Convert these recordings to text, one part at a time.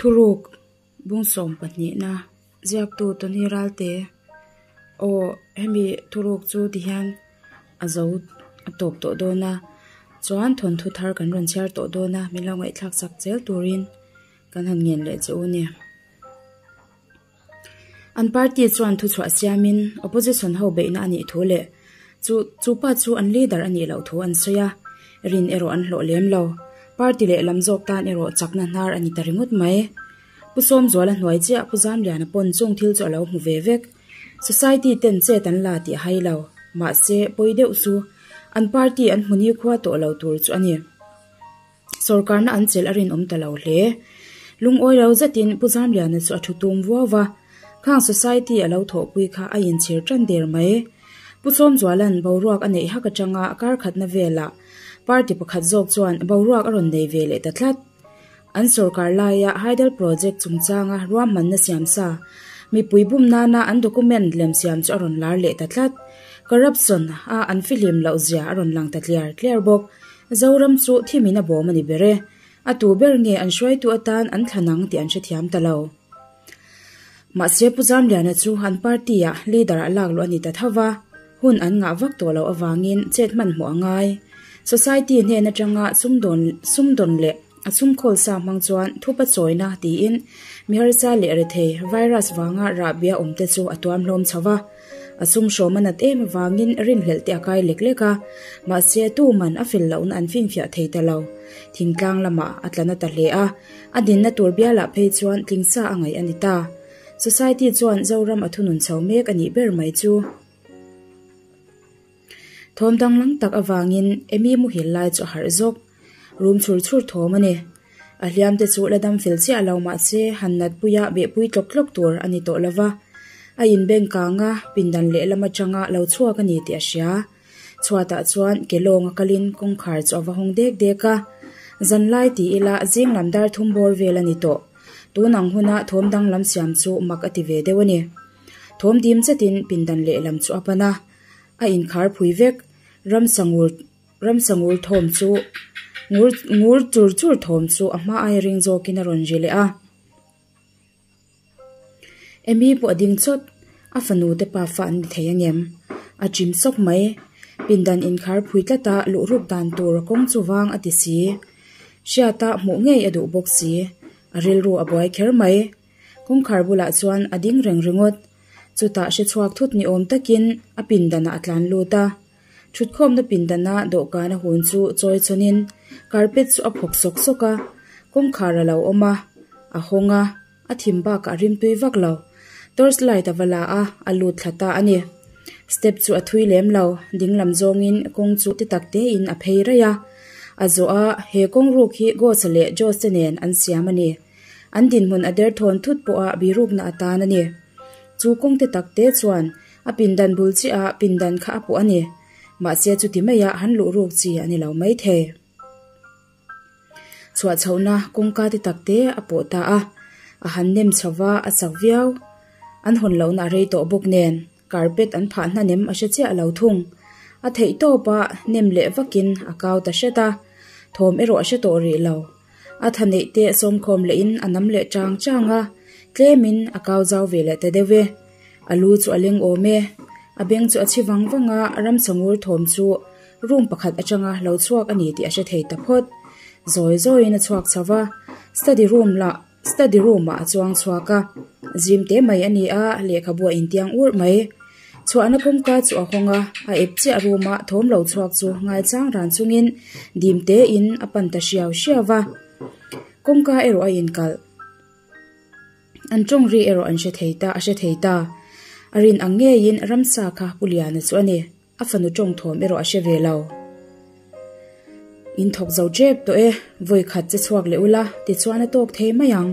Thuruk bung sawm pahnihna ziaktu Tony Ralte aw hemi thuruk chu tihian a zo a tawp tawh dawn a chuan thawnthu thar kan rawn chhiar tawh dawn a min lo ngaihthlak chak zel turin kan han ngen leh che u nia. An party chuan thuchhuah siamin opposition ho beihna a nih thu leh chu chu pa chu an leader a nih loh thu an sawi a, rin erawh an hlawh lem lo. Party leh lam zawk tan erawh chakna hnar a ni ta ringawt mai. Pu Sawmzuala hnuai chiah Pu Zamliana pawn chung thil chu a lo hmu ve vek. Society ten chet an la tih a hai lo. Mahse, pawi deuh chu an party an hmu nikhua tawh lo tur chu a ni. Sorkarna an chelh a rinawm ta lo hle. Lungawi lo zetin Pu Zamliana chu a thu tum vuau va, khang society a lo thawhpui kha a inchhir tan der mai. Pu Sawmzuala'n boruak a neih hak atanga kar khatna velah party pakhat zawk chuan boruak a rawn nei ve leh ta tlat. An sorkar laia hydel project chungchanga ruahmanna siam sa mipui bum nana an document lem siam chu a rawn lar leh ta tlat. Corruption a an fihlim loh zia a rawn lang ta tliar tliar bawk. Zoram chu thimin a bawm a ni ber e. A tu ber nge an hruaitu atan an thlan ang tih an hrethiam ta lo. Mahse Pu Zamliana chu an party-ah leader-ah lak luh a ni ta tho va, hun an ngah vak tawh loh avangin chet hmanhmawh a ngai. Society hnen atanga sumdawn sumdawn leh a chhungkhawl sa hmang chuan thupa chawina tiin mi harsa leh rethei virus vanga rahbia awmte chu a tuam hlawm chho va. A sum hrawm a nat em avangin rinhlelh te a kai lek lek a, mahse tu man a fel lohna an finfiah thei ta lo. Thingtlang lamah a tla na ta hle a, a dinna tur bialah phei chuan tlingsa a ngaih a ni ta. Society chuan Zoram a thunun chho mek a nih ber mai chu. Thawm danglam tak avangin Amy muhil lai chu a harh zawk. Rum chhur chhur thawm a ni. A hliam te chu la dam fel chiah lo mahse han natpuia behpui tlawk tlawk tur a ni tawh lo va. A inbeng kang a, pindan lehlam atanga lo chhuak a ni tih a hria. Chhuatah chuan ke lawng a kalin kawngkhar chu a va hawng dek dek a. Zanlai ti ila zing lam dar thum bawr vel a ni tawh. Tun ang huna thawm danglam siam chu mak a ti ve deuh a ni. Thawm dim zetin pindan lehlam chu a pan a, a inkhar phui vek. Ramsa ngur ramsa ngur thawm chu ngur ngur chur chur thawm chu a hma aia ring zawkin a rawn ri leh a. Amy pawh a ding chawt, a fanu te pa fa an ni thei angem? A chim sawk mai. Pindan inkhar phui tlata luhruk dan tur kawng chu vang a ti si. Hriata hmuh ngei a duh bawk si. A rilru a buai kher mai. Kawngkhar bulah chuan a ding reng ringawt. Chutah hre chhuak thut ni awm takin a pindanah a tlan lut a. Thutkhawmna pindana dawhkan a hun chu chawi chawnin carpet chu a phawk sawk sawk a. Kawngkhar a lo awm a, a hawng a, a thim bakah a rimtui vak lo. Torch light a va la a, a lut thla ta a ni. Step chu a thui lem lo, dinglam zawngin kawng chu ti tak tein a phei raih a. A zawh a, he kawng ruk hi Ghost-a leh Josh-te nen an siam a ni. An dinhmun a derthawn thut pawha birukna atan a ni. Chu kawngte takte chuan a pindan bul chiah a pindan kha a pawh a ni. Mahse chuti maia han luh ruk chi a ni lo maithei. Chhuah chhohna kawngka te takte a pawh ta a, a han nem chho va a chak viau. An hawn lohna a rei tawh bawk nen carpet an phah hnanem a hre chiah lo thung. A theih tawp a nem leh vakin a kau ta hret a, thawm erawh a hre tawh rih lo. A tha neih te sawmkhawm lehin a nam leh chang chang a, tlemin a kau zau ve leh ta deuh e. A lu chu a leng awm e. A beng chu a chhi vang vang a, ramsa ngur thawm chu room pakhat atanga lo chhuak a ni tih a hre thei ta phawt. Zawi zawiin a chhuak chho va, study room lah study room ah a chuang chhuak a. Zim te mai a ni a, lehkhabu a intiang urh mai. Chhuahna kawngka chu a hawng a, a ep chiah room a thawm lo chhuak chu ngaichang ran chungin dim tein a pan ta hriau hriau va. Kawngka erawh a inkalh. An tawng ri erawh an hre thei ta, a hre thei ta. A rin ang ngeiin ramsa kha Pu Liana chu a ni. A fanu tawng thawm erawh a hre ve lo. In thawk zo tep tawh e, vawi khat che chhuak leh ula, tichuan a tawk thei mai ang.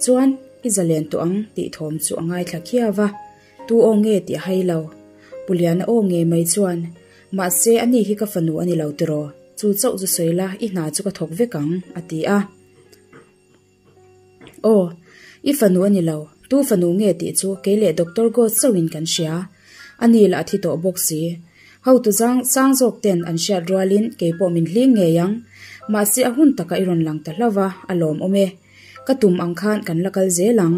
Chuan, i zalen tawh ang tih thawm chu a ngaithla khiau va. Tu aw nge tih a hai lo. Pu Liana aw ngei mai chuan, Mahse, ani hi ka fanu a ni lo tiraw? Chu chauh chu sawi la, i hna chu ka thawk vek ang, a ti a. Aw, i fanu a ni lo. Tu fanu nge tih chu kei leh Doctor Goat chauhin kan hria. A ni lah a thi tawh bawk si. Hotu zang sang zawk ten an hriat rualin kei pawh min hling ngei ang. Mahse a hun takah i rawn lang ta hlauh va, a lawmawm e. Ka tum ang khan kan la kal zel ang.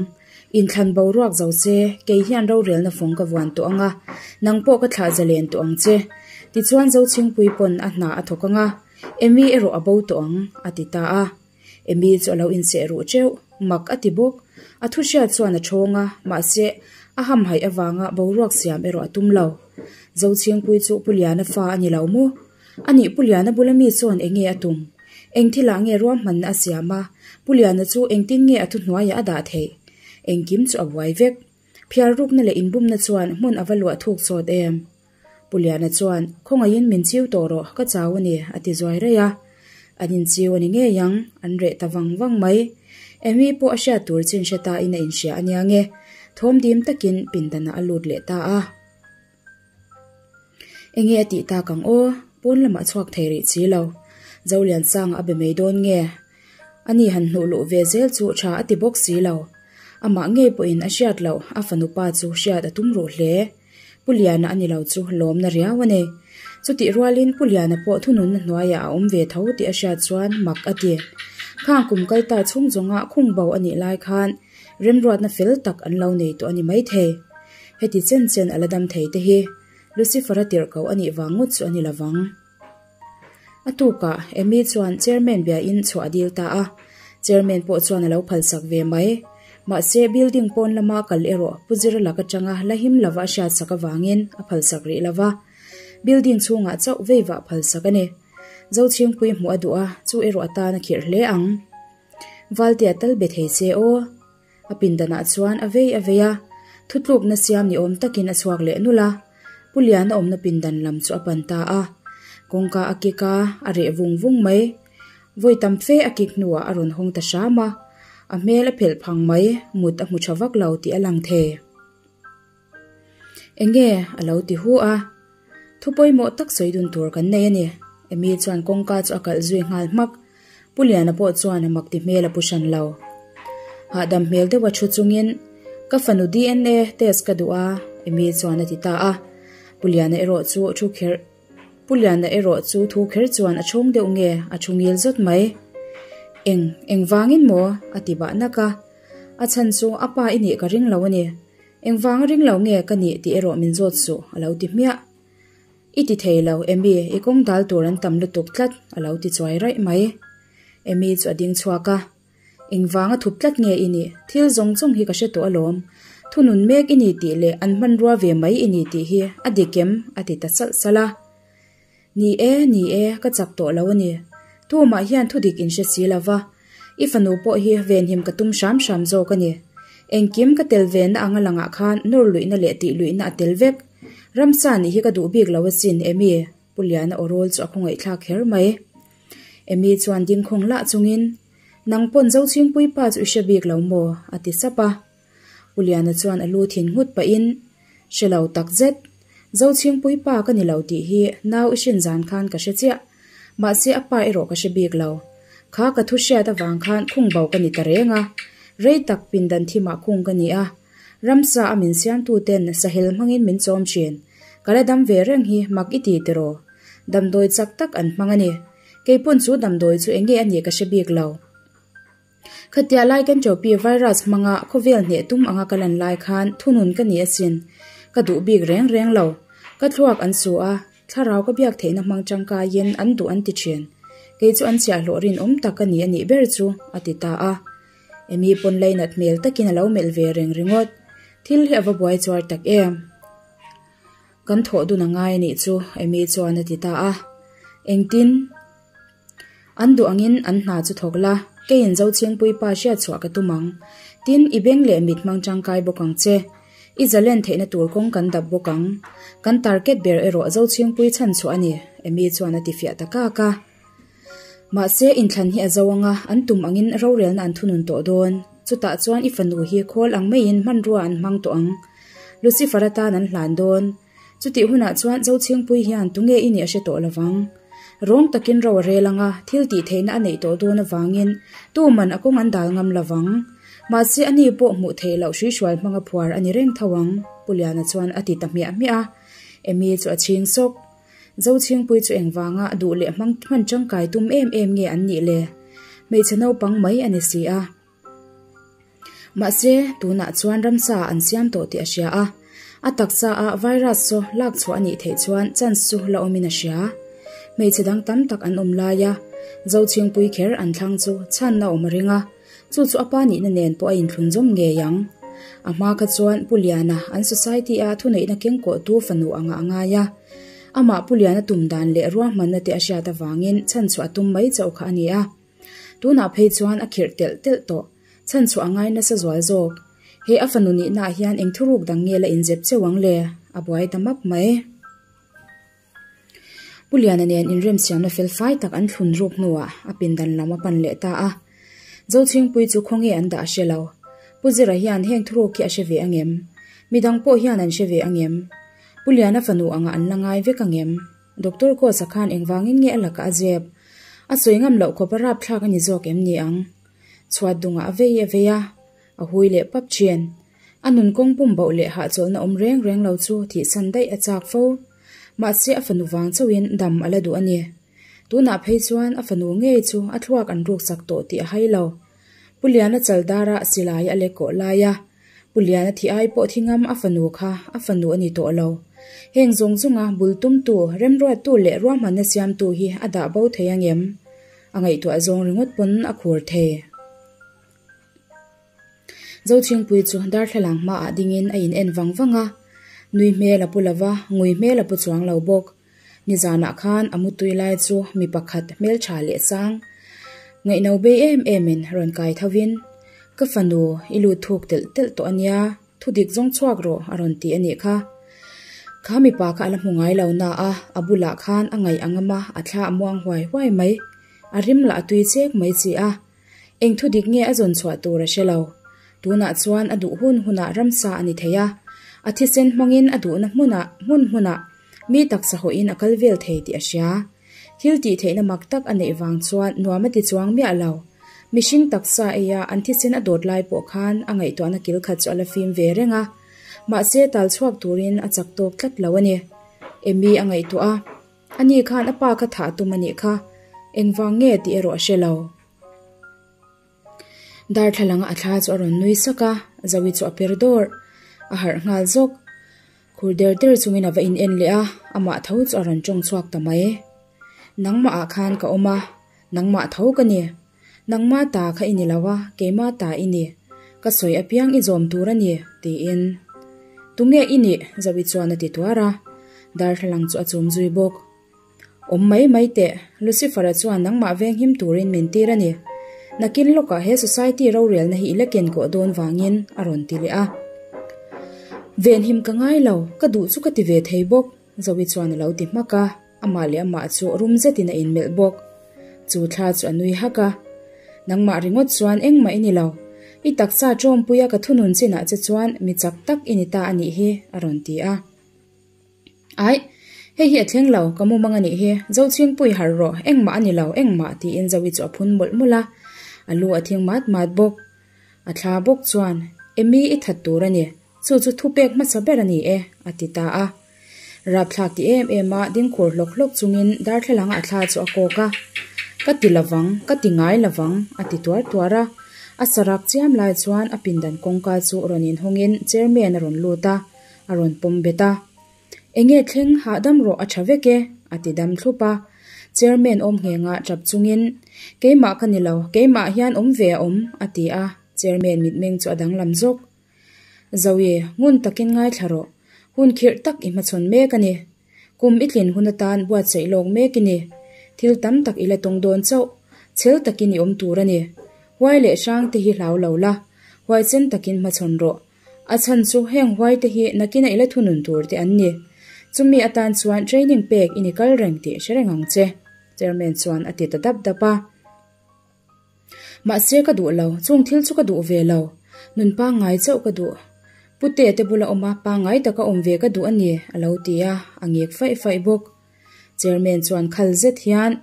Inthlan boruak zo che, kei hian rorelna fawng ka vuan tawh ang a, nang pawh ka thlah zalen tawh ang che. Tichuan Zochhingpui pawn a hna a thawk ang a, Amy erawh a bo tawh ang, a ti ta a. Amy chu a lo inseh ruh teuh, mak a ti bawk. A thu hriat chuan a thawng a, mahse, a hamhaih avanga boruak siam erawh a tum lo. Zochhingpui chu Pu Liana fa a ni lo maw? A nih Pu Liana bula mi chuan eng nge a tum? Eng thilah nge ruahmanna a siam a, Pu Liana chu engtin nge a thuhnuaiah a dah theih? Engkim chu a buai vek. Phiar rukna leh inbumna chuan hmun a va luah thuk chawt em? Pu Liana chuan, Khawngaihin min chiu tawh rawh, ka chau a ni, a ti zuai raih a. An inchiu a ni ngei ang, an reh ta vang vang mai. Amy pawh a hriat tur chin hre tain a inhria a nia nge. Thawm dim takin pindanah a lut leh ta a. Enge a tih tak ang aw, pawn lamah chhuak thei rih si lo. Zoliansanga a be mai dawn nge? Ani han hnuh luh ve zel chu tha a ti bawk si lo. Amah ngei pawhin a hriat loh a fanu pa chu hriat a tum ruh hle. Pu Liana a ni lo chu lawmna riau a nei. Chutih rualin Pu Liana pawh thununna hnuaiah a awm ve tho tih a hriat chuan mak a ti. Khang kum kal ta chhung zawnga khung bo a nih lai khan remruatna fel tak an lo nei tawh a ni maithei. Heti chen chen a la dam thei te hi Lucifer-a tirh ko a nih vang ngawt chu a ni lo vang. A tukah Amy chuan chairman biain chhuah a dil ta a, chairman pawh chuan a lo phalsak ve mai. Mahse, building pawn lama kal erawh Pu Zira lak atanga la him lova a hriatsak avangin a phalsak rih lo va, building chhungah chauh vei vah phalsak a ni. Zochhingpui hmuh a duh a, chu erawh a tan a khirh hle ang. Valtea tal be thei che aw. A pindanah chuan a vei a vei a, thutlukna siam ni awm takin a chhuak leh nulh a, Pu Liana awmna pindan lam chu a pan ta a. Kawngka a kik a, a reh vung vung mai. Vawi tam fe a kik hnuah a rawn hawng ta hram a, a hmel a phelh phang mai, mut a hmu tha vak lo tih a lang thei. Enge? a lo ti hu a. Thu pawimawh tak sawi dun tur kan nei a ni. Amy chuan kawngka chu a kalh zui nghal hmak. Pu Liana pawh chuan a mak ti hmel a pu hran lo. Hahdam hmel deuha thu chungin, Ka fanu DNA test ka duh a, Amy chuan a ti ta a. Pu Liana erawh chu thu kher Pu Liana erawh chu thu kher chuan a chhawng deuh nge a thu ngil zawt mai. Eng, engvangin maw? a ti bah nak a. A chhan chu a pa i nih ka ring lo a ni. Engvanga ring lo nge ka nih tih erawh min zawt suh, a lo ti hmiah. I ti thei lo, Amy, i kawng dal tur an tam lutuk tlat, a lo ti chuai raih mai. Amy chu a ding chhuak a. Engvanga thup tlat nge i nih? Thil zawng zawng hi ka hre tawh alawm. Thunun mek i ni tih leh an hmanrua ve mai i ni tih hi a dik em? a ti ta salh salh a. Ni e, ni e, ka chak tawh lo a ni. Tumah hian thudik in hre si lo va, i fanu pawh hi venhim ka tum hram hram zawk a ni. Engkim ka tel ve na anga langah khan nawr luihna leh tih luihna a tel vek. Ramsa nih hi ka duh bik lo asin, Amy, Pu Liana aw rawl chu a khawngaihthlak kher mai. Amy chuan ding khawng lah chungin, Nang pawn Zochhingpui pa chu i hre bik lo maw? a ti sap a. Pu Liana chuan a lu thin nghut pahin, Hre lo tak zet. Zochhingpui pa ka ni lo tih hi nau i hrin zan khan ka hre chiah. Mahse a pa erawh ka hre bik lo. Kha ka thu hriat avang khan khung bo ka ni ta reng a. Rei tak pindan thimah khung ka ni a. Ramsa a min siamtu ten sahel hmangin min chawm thin. Ka la dam ve reng hi mak i ti tiraw? Damdawi chak tak an hmang a ni. Keipawn chu damdawi chu enge a nih ka hre bik lo. Khatia lai kan Chopi virus hmanga khawvel hneh tum anga ka lan lai khan thunun ka ni asin. Ka duh bik reng reng lo. Ka thluak an su a, thlarau ka biak theihna hmang tangkaiin an duh an ti thin. Kei chu an chhiahhlawh rinawm tak ka ni a nih ber chu, a ti ta a. Amy pawn lainat hmel takin a lo melh ve reng ringawt. Thil hi a va buai chuar tak em? Kan thawh dun a ngai a nih chu, Amy chuan a ti ta a. Engtin? An duh angin an hna chu thawk la, keiin Zochhingpui pa hriat chhuah ka tum ang. Tin, i beng leh mit hmang tangkai bawk ang che. I zalen theihna tur kawng kan dap bawk ang. Kan target ber erawh Zochhingpui chhan chhuah a ni, Amy chuan a ti fiah ta kak a. Mahse, inthlan hi a zo anga an tum angin rorelna an thunun tawh dawn. Chutah chuan i fanu hi khawl ang maiin hmanrua an hmang tawh ang. Lucifer atan an hlan dawn. Chutih hunah chuan Zochhingpui hian tunge i nih a hre tawh lovang. Rawng takin ro a rel anga thil tih theihna a neih tawh dawn avangin tuman a kawng an dal ngam lovang. Mahse ani pawh hmuh theih loh hruihrual hmanga phuar a ni reng tho ang, Pu Liana chuan a ti ta hmiah hmiah a. Amy chu a chhing sawk. Zochhingpui chu engvanga duh leh hmang hman tangkai tum em em nge an nih le? Hmeichhe naupang mai a ni si a. Mahse, tunah chuan ramsa an siam tawh tih a hria a, a taksa a virus chu lak chhuah a nih theih chuan chance chu la awmin a hria. Hmeichhe dang tam tak an awm lai a, Zochhingpui kher an thlang chu chhanna awm a ring a, chu chu a pa nihna nen pawh a inthlun zawm ngei ang. A hma kha chuan Pu Liana an society a thuneihna kengkawhtu fanu anga a ngai a, amah Pu Liana tum dan leh ruahmanna te a hriat avangin chhanchhuah a tum mai chauh kha a ni a. Tunah phei chuan a khirh telh telh tawh, chhanchhuah a ngai nasa zual zawk. He a fanu nihnaah hian eng thuruk dang nge la inzep cheu ang le? A buai ta map mai. Pu Liana nen inremsiamna fel fai tak an thlun ruk hnuah a pindan lam a pan leh ta a. Zochhingpui chu khawnge an dah a hre lo. Pu Zira hian heng thuruk hi a hre ve angem? Midang pawh hian an hre ve angem? Pu Liana fanu angah an la ngai vek angem? Doctor Ghosa khan engvangin nge a lakah a zep? A sawi ngam loh khawp a rapthlak a ni zawk em ni ang? Chhuat dungah a vei a vei a, a hui leh pap thin. A nun kawng pum bauh leh hahchawlhna awm reng reng lo chu thihsan daih a chak fo. Mahse a fanu vang chauhin dam a la duh a ni. Tunah phei chuan a fanu ngei chu a thluak an ruksak tawh tih a hai lo. Pu Liana chaldara silai a lek kawh lai a, Pu Liana thi ai pawh thi ngam a fanu kha a fanu a ni tawh lo. Heng zawng zawnga bul tumtu, remruattu leh ruahmanna siamtu hi a dah bo thei angem? A ngaihtuah zawng ringawt pawn a khur thei. Zochhingpui chu darthlalang hmaah dingin a in en vang vang a, nui hmel a pu lova, ngui hmel a pu chuang lo bawk. Nizanah khan a mutui lai chu mi pakhat hmeltha leh sang, ngaihno bei em emin rawn kai thovin, Ka fanu, i lut thuk telh telh tawh a nia, thudik zawng chhuak rawh a rawn ti a nih kha. Kha mipa kha a la hmu ngai lo na a, a bulah khan a ngaih ang ama a thla a muang huai huai mai. A rim lah a tui chek mai chi a. Eng thu dik nge a zawn chhuah tur a hre lo. Tunah chuan a duh hun hunah ramsa a ni thei a, a thisen hmangin a duhna hmunah hmun hmunah mi taksa hawhin a kal vel thei tih a hria. Thil tih theihna mak tak a neih vang chuan nuam a ti chuang miah lo. Mihring taksa eia an thisen a dawt lai pawh khan a ngaihtuahna kil khat chu a la fim ve reng a, mahse tal chhuak turin a chak tawk tlat lo a ni. Emy a ngaihtuah a, ani khan a pa kha thah tum a nih kha, engvang nge tih erawh a hre lo. Darthlalanga a thla chu a rawn nui sak a, Zoe chu a per dawrh. A harh nghal zawk. Khur der der chungin a va in en leh a, amah tho chu a rawn tawng chhuak ta mai. Nangmah ah khan ka awm a, nangmah tho ka ni. Nangmah ta kha i ni lo a, keimah ta i ni. Ka sawi apiang i zawm tur a ni, tiin. Tunge i nih? Zoe chuan a ti tuar a. Darthlalang chu a chum zui bawk. Awm mai mai teh, Lucifer-a chuan nangmah venghim turin min tir a ni. Nakin lawkah he society rorelna hi i la ken kawh dawn vangin a rawn ti leh a. Venhim ka ngai lo, ka duh chu ka ti ve thei bawk, Zoe chuan a lo ti hmak a, amah leh amah chu rum zetin a inmelh bawk. Chu thla chu a nui hak a. Nangmah ringawt chuan engmah i ni lo. I taksa tawmpuia ka thunun chinah che chuan mi chak tak i ni ta a nih hi, a rawn ti a. Aih, hei hi a thleng lo, ka mumang a nih hi, Zochhingpui harh rawh, engmah a ni lo, engmah tiin Zoe chu a phun mawlh mawlh a, a lu a thing mat mat bawk. A thla bawk chuan, Emy i that tur a ni, chu chu thupek hmasa ber a ni e, a ti ta a. Rapthlak ti em em a, ding khur hlawk hlawk chungin darthlalang a thla chu a kawk a, Ka ti lovang, ka ti ngai lovang, a ti tuar tuar a. A sarak chiam lai chuan a pindan kawngka chu rawn inhawngin chairman a rawn lut a, a rawn pawm bet a. Enge thleng hahdam rawh a tha vek e, a ti dam thlup a. Chairman awm nghenga tap chungin, Keimah ka ni lo, keimah hian awm ve a awm, a ti a, chairman mitmeng chu a danglam zawk. Zoe, ngun takin ngaithla rawh. Hun khirh tak i hmachhawn mek a ni. Kum i tlin hun atan buatsaih lawk mek i ni. Thil tam tak i la tawng dawn chauh. Chhel takin i awm tur a ni. Huai leh hrang te hi hlau lo la, huaisen takin hmachhawn rawh. A chhan chu heng huai te hi nakina i la thunun tur te an ni. Chumi atan chuan training pek i ni kal reng tih hre reng ang che, Chairman chuan a ti ta dap dap a. Mahse ka duh lo, chung thil chu ka duh ve lo. Nun pangngai chauh ka duh. Pute te bula awm a, pangngai taka awm ve ka duh a ni, a lo ti a, a ngek faih faih bawk. Chairman chuan khal zet hian,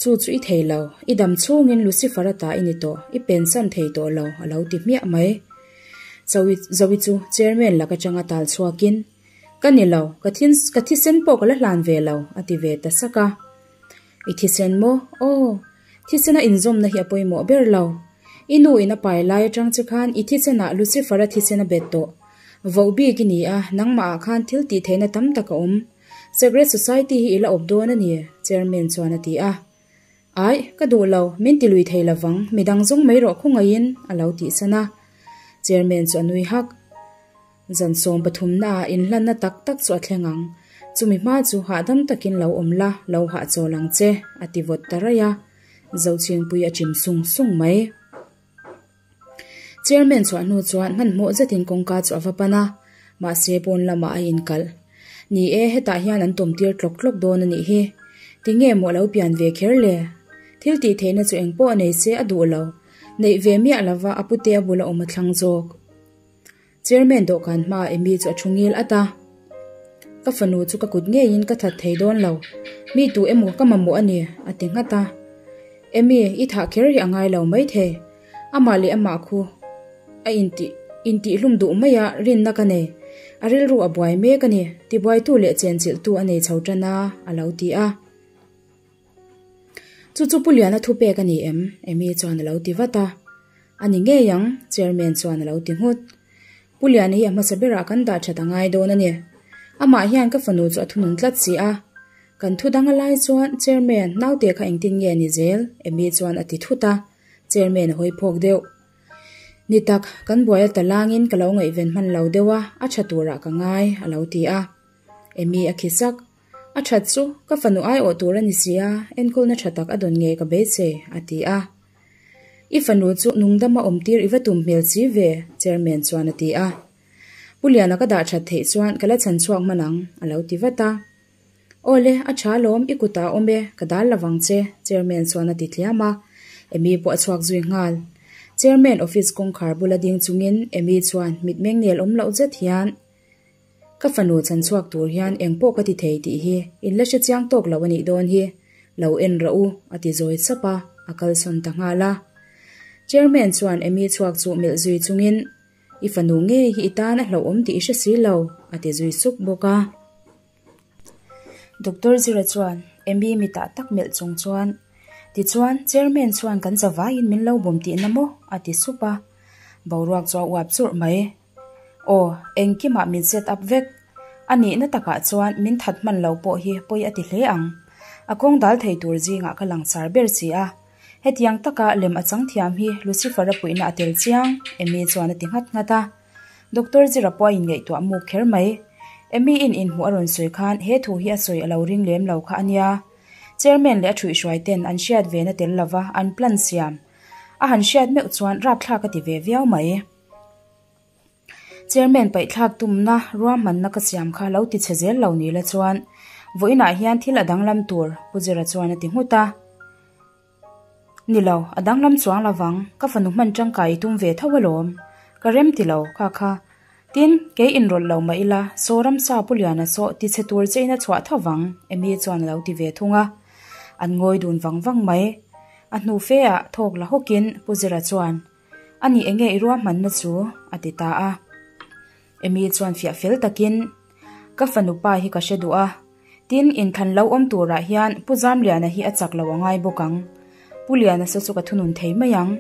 Chu chu i thei lo, i dam chhungin Lucifer-a ta i ni tawh, i pensan thei tawh lo, a lo ti hmiah mai. Zoe Zoe chu chairman lak atanga tal chhuakin, Ka ni lo, ka thin ka thisen pawh ka la hlan ve lo, a ti ve ta sak a. I thisen maw? Aw, thisena inzawmna hi a pawimawh ber lo. I nu in a pai lai atang che khan i thisenah Lucifer-a thisen a bet tawh. Voh bik i ni a, nangmahah khan thil tih theihna tam tak a awm. Secret Society hi i la awp dawn a ni, Chairman chuan a ti a. Aih, ka duh lo, min ti lui thei lovang, midang zawng mai rawh khawngaihin, a lo tihsan a. Chairman chu a nui hak. Zan 13 naah inhlanna tak tak chu a thleng ang. Chumi hma chu hahdam takin lo awm la, lo hahchawl ang che, a ti vawt ta raih a. Zochhingpui a chim sung sung mai. Chairman chhuah hnu chuan hmanhmawh zetin kawngka chu a va pan a, mahse pawn lamah a inkalh. Ni e, hetah hian an tawm tir tlawk tlawk dawn a nih hi. Tinge maw lo pian ve kher le? Thil tih theihna chu engpawh nei se a duh lo. Neih ve miah lova a pute a bula awm a thlang zawk. Chairman dawhkan hmaah Amy chu a thu ngil at a. Ka fanu chu ka kut ngeiin ka that thei dawn lo. Mi tu emaw ka mamawh a ni, a ti nghat a. Amy, i thah kher hi a ngai lo maithei. Amah leh amah khu a intih intihhlum duh mai a, rinna ka nei. A rilru a buai mek a ni, tibuaitu leh chenchilhtu a nei chho tan a, a lo ti a. Chu chu Pu Liana thupek a ni em? Amy chuan a lo ti vat a. A ni ngei ang, Chairman chuan a lo ti nghut. Pu Liana hi a hmasa berah kan dah that a ngai dawn a ni. Amah hian ka fanu chu a thunun tlat si a. Kan thu dang a lai chuan, Chairman, naute kha engtin nge ni zel? Amy chuan a ti thut a. Chairman a hawi phawk deuh. Ni tak, kan buai a ta langin ka lo ngaihven hman lo deuh a, a tha turah ka ngai, a lo ti a. Amy a khi sak. A that chu, ka fanu aiawh tur a ni si a, enkawlna tha tak a dawn ngei ka beisei, a ti a. I fanu chu nungdama awm tir i va tum hmel si ve, Chairman chuan a ti a. Pu Liana ka dah that theih chuan ka la chhan chhuak hman ang, a lo ti vat a. Awle, a tha lawm, i kutah awm e, ka dal lovang che, Chairman chuan a ti tliam a. Amy pawh a chhuak zui nghal. Chairman office kawngkhar bula ding chungin Amy chuan mitmeng nel awm loh zet hian, Ka fanu chan chhuak tur hian eng pawh ka ti thei tih hi in la hre chiang tawk lo a nih dawn hi, lo en rawh u, a ti zawi sap a, a kalsawn ta nghal a. Chairman chuan Amy chhuak chu melh zui chungin, I fanu ngei hi i tan a hlauhawm tih i hre si lo, a ti zui sup bawk a. Doctor Zira chuan Amy mitah tak melh chung chuan, Tichuan, Chairman chuan kan zavaiin min lo bawm tihna maw? a ti sup a. Boruak chu a uap churh mai. Aw, engkimah min set up vek. A nihna takah chuan min that hman lo pawh hi pawi a ti hle ang. A kawng dal thei tur zingah ka langsar ber si a. Hetiang taka lem a chang thiam hi Lucifer-a puihna a tel chiang, Amy chuan a ti nghat nghat a. Doctor Zira pawh a inngaihtuah muk kher mai. Amy-in inhmuh a rawn sawi khan he thu hi a sawi a lo ring lem lo kha a nia. Chairman leh a thuihhruai ten an hriat ve na tel lova an plan siam a han hriat meuh chuan rapthlak a ti ve viau mai. Chairman paihthlak tumna ruahmanna ka siam kha lo ti chhe zel lo ni la chuan vawiinah hian thil a danglam tur Pu Zira chuan a ti nghut a. Ni lo, a danglam chuang lovang, ka fanu hman tangkai i tum ve tho alawm. Ka rem ti lo, kha kha. Tin, kei inrawlh lo mah ila, saw ramsa Pu Liana saw ti chhe tur che in a chhuah tho vang, Amy chuan a lo ti ve thung a. An ngawi dun vang vang mai. A hnu fe ah thawk la hawkin Pu Zira chuan, A nih enge i ruahmanna chu? a ti ta a. Amy chuan fiah fel takin, Ka fanu pa hi ka hre duh a. Tin, inthlan lo awm turah hian Pu Zamliana hi a chak lo a ngai bawk ang. Pu Liana saw chu ka thunun thei mai ang.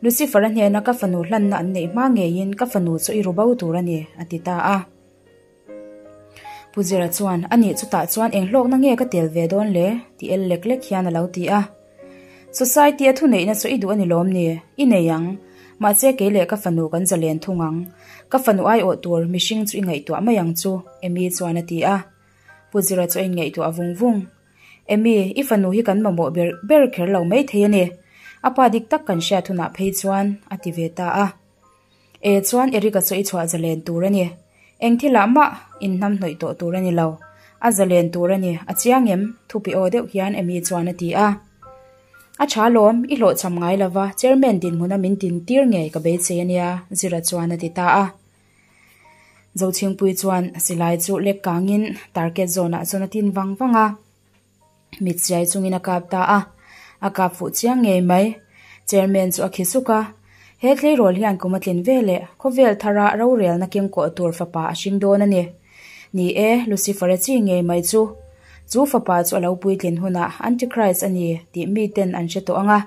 Lucifer-a hnena ka fanu hlanna an neih hma ngeiin ka fanu chu i ru bo tur a ni, a ti ta a. Pu Zira chuan, A nih chutah chuan eng hlawkna nge ka tel ve dawn le? ti el lek lek hian a lo ti a. Society a thuneihna chu i duh a ni lawm ni? I nei ang. Mahse kei leh ka fanu kan zalen thung ang. Ka fanu aiawh tur mihring chu i ngaihtuah mai ang chu, Amy chuan a ti a. Pu Zira chu a inngaihtuah vung vung. Amy, i fanu hi kan mamawh ber ber kher lo maithei a ni. A pa dik tak kan hriat hunah phei chuan, a ti ve ta a. E chuan Eric-a chu i chhuah zalen tur a ni. Eng thilah mah inhnam hnawih tawh tur a ni lo. A zalen tur a ni, a chiang em? Thupi aw deuh hian Amy chuan a ti a. A tha lawm, i hlawhchham ngai lova, chairman dinhmuna min tin tir ngei ka beisei a nia, Zira chuan a ti ta a. Zochhingpui chuan silai chu lek kangin target zawnah chuan a tin vang vang a. Mit siai chungin a kap ta a, a kap fuh chiang ngei mai. Chairman chu a khi suk a, He tleirawl hian kum a tlin ve leh khawvel thara rorelna kengkawh tur fapa a hring dawn a ni. Ni e, Lucifer-a chi ngei mai chu. Chu fapa chu a lo puitlin hunah Antichrist a ni tih miten an hre tawh ang a.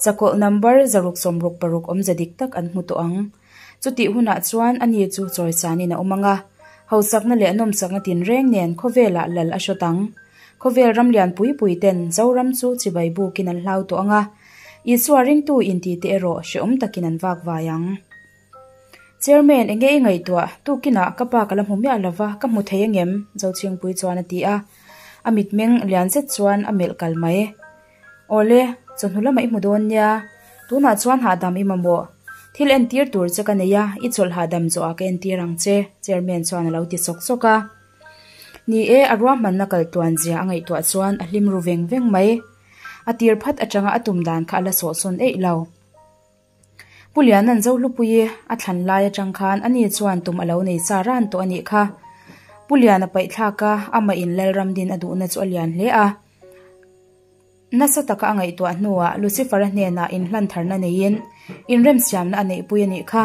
Sakawlh number 666 awmze dik tak an hmu tawh ang. Chutih hunah chuan ani chu chawisanin a awm ang a, hausakna leh nawmsakna tinreng nen khawvelah lal a hrawt ang. Khawvel ram lian pui pui ten Zoram chu chibai bukin an hlau tawh ang a, Isua ringtu intite erawh hrehawm takin an vak vai ang. Chairman, enge i ngaihtuah? Tukinah ka pa ka la hmu miah lova, ka hmu thei angem? Zochhingpui chuan a ti a. A mitmeng lian zet chuan a melh kal mai. Awle, chawhnu lamah i hmu dawn nia. Tunah chuan hahdam i mamawh. Thil entir tur che ka nei a, i chawlh hahdam zawhah ka entir ang che, Chairman chuan a lo ti sawk sawk a. Ni e, a ruahmanna kal tuan zia a ngaihtuah chuan a hlim ru veng veng mai. A tir phat atanga a tum dan kha a la sawhsawn eih lo. Pu Liana'n Zohlupuii a thlan lai atang khan ani chuan tum a lo nei sa ran tawh a nih kha. Pu Liana paihthlak a, amah in Lalramdin a duhna chu a lian hle a. Nasa taka a ngaihtuah hnuah Lucifer-a hnenah inhlantharna neiin inremsiamna a neihpui a nih kha.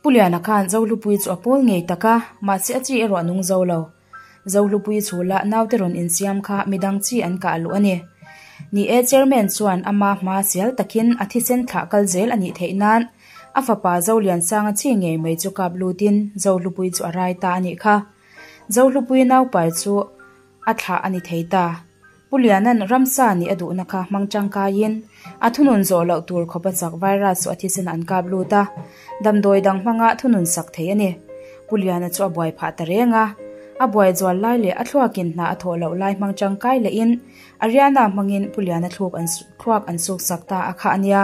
Pu Liana khan Zohlupuii chu a pawl ngei tak a, mahse a chi erawh a nung zo lo. Zohlupuii chhula naute rawn insiam kha midang chi an kah luh a ni. Ni e, Chairman chuan ama hma sial takin a thisen thlah kal zel a nih theih nan a fapa Zoliansanga chi ngei mai chu kap lutin Zohlupuii chu a rai ta a nih kha. Zohlupuii naupai chu a thlah a ni thei ta. Pu Liana'n ramsa nih a duhna kha hmang tangkaiin a thunun zawh loh tur khawp a chak virus chu a thisen an kap lut a, damdawi dang hmanga thunun sak thei a ni. Pu Liana chu a buai phah ta reng a, a buai zual lai leh a thluakin hna a thawh loh lai hmang tangkai lehin Ariana hmangin Pu Liana thluk an thluak an suk sak ta a kha a nia.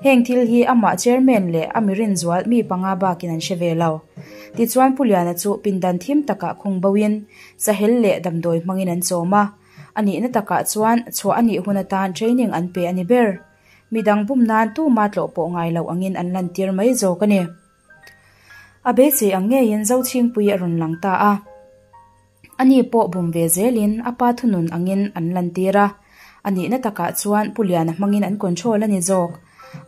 Heng thil hi amah chairman leh a mirin zual mi panga bakin an hre ve lo. Tichuan Pu Liana chu pindan thim takah khung boin Sahel leh damdawi hmangin an chawm a, a nihna takah chuan chhuah a nih hun atan training an pe a ni ber. Midang bum nan tuma tlawh pawh ngai loh angin an lantir mai zawk a ni. A beisei ang ngeiin Zochhingpui a rawn lang ta a. Ani pawh bum ve zelin a pa thunun angin an lantir a, a nihna takah chuan Pu Liana hmangin an control a ni zawk.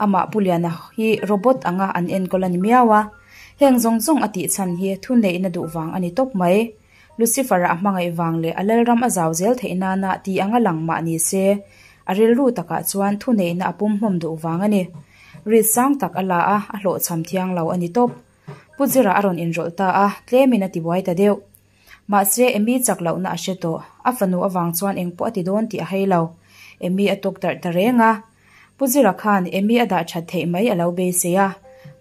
Amah Pu Liana hi robot anga an enkawl a ni miau a. Heng zawng zawng a tih chhan hi thuneihna duh vang a ni tawp mai. Lucifer-a a hmangaih vang leh a lalram a zau zel theih nana ti anga lang mah ni se, a rilru takah chuan thuneihna a pumhmawm duh vang a ni. Rit sang tak a la a, a hlawhchham thiang lo a ni tawp. Pu Zira a rawn inrawlh ta a, tlemin a tibuai ta deuh. Mahse, Amy chak lohna a hre tawh. A fanu avang chuan engpawh a ti dawn tih a hei lo. Amy a tawk darh ta reng a. Pu Zira khan Amy a dah that theih mai a lo beisei a.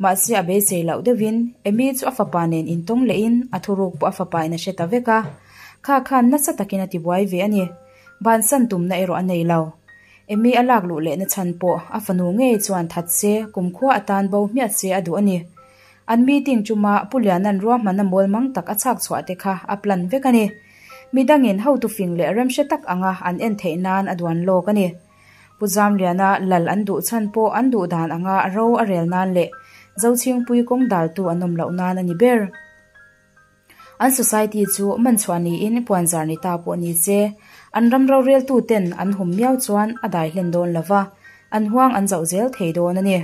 Mahse, a beisei loh deuhin Amy chu a fapa nen intawng lehin a thuruk pawh a fapa in a hre ta vek a. Kha khan nasa takin a tibuai ve a ni. Bansan tumna erawh a nei lo. Amy a lak luh lehna chhan pawh a fanu ngei chuan that se, kumkhua atan bo hmiah se a duh a ni. An meeting chuma Pu Liana'n ruahmanna mawl mang tak a chhak chhuah te kha a plan vek a ni. Midangin hotu fing leh remhre tak anga an en theih nan a duan lawk a ni. Pu Zamliana lal an duh chhan pawh an duh dan anga ro a rel nan leh Zochhingpui kawng daltu an awm loh nan a ni ber. An society chu man chhuah niin puanzar ni ta pawh ni se, an ram roreltu ten an hum miau chuan a dai hlen dawn lova, an huang an zauh zel thei dawn a ni.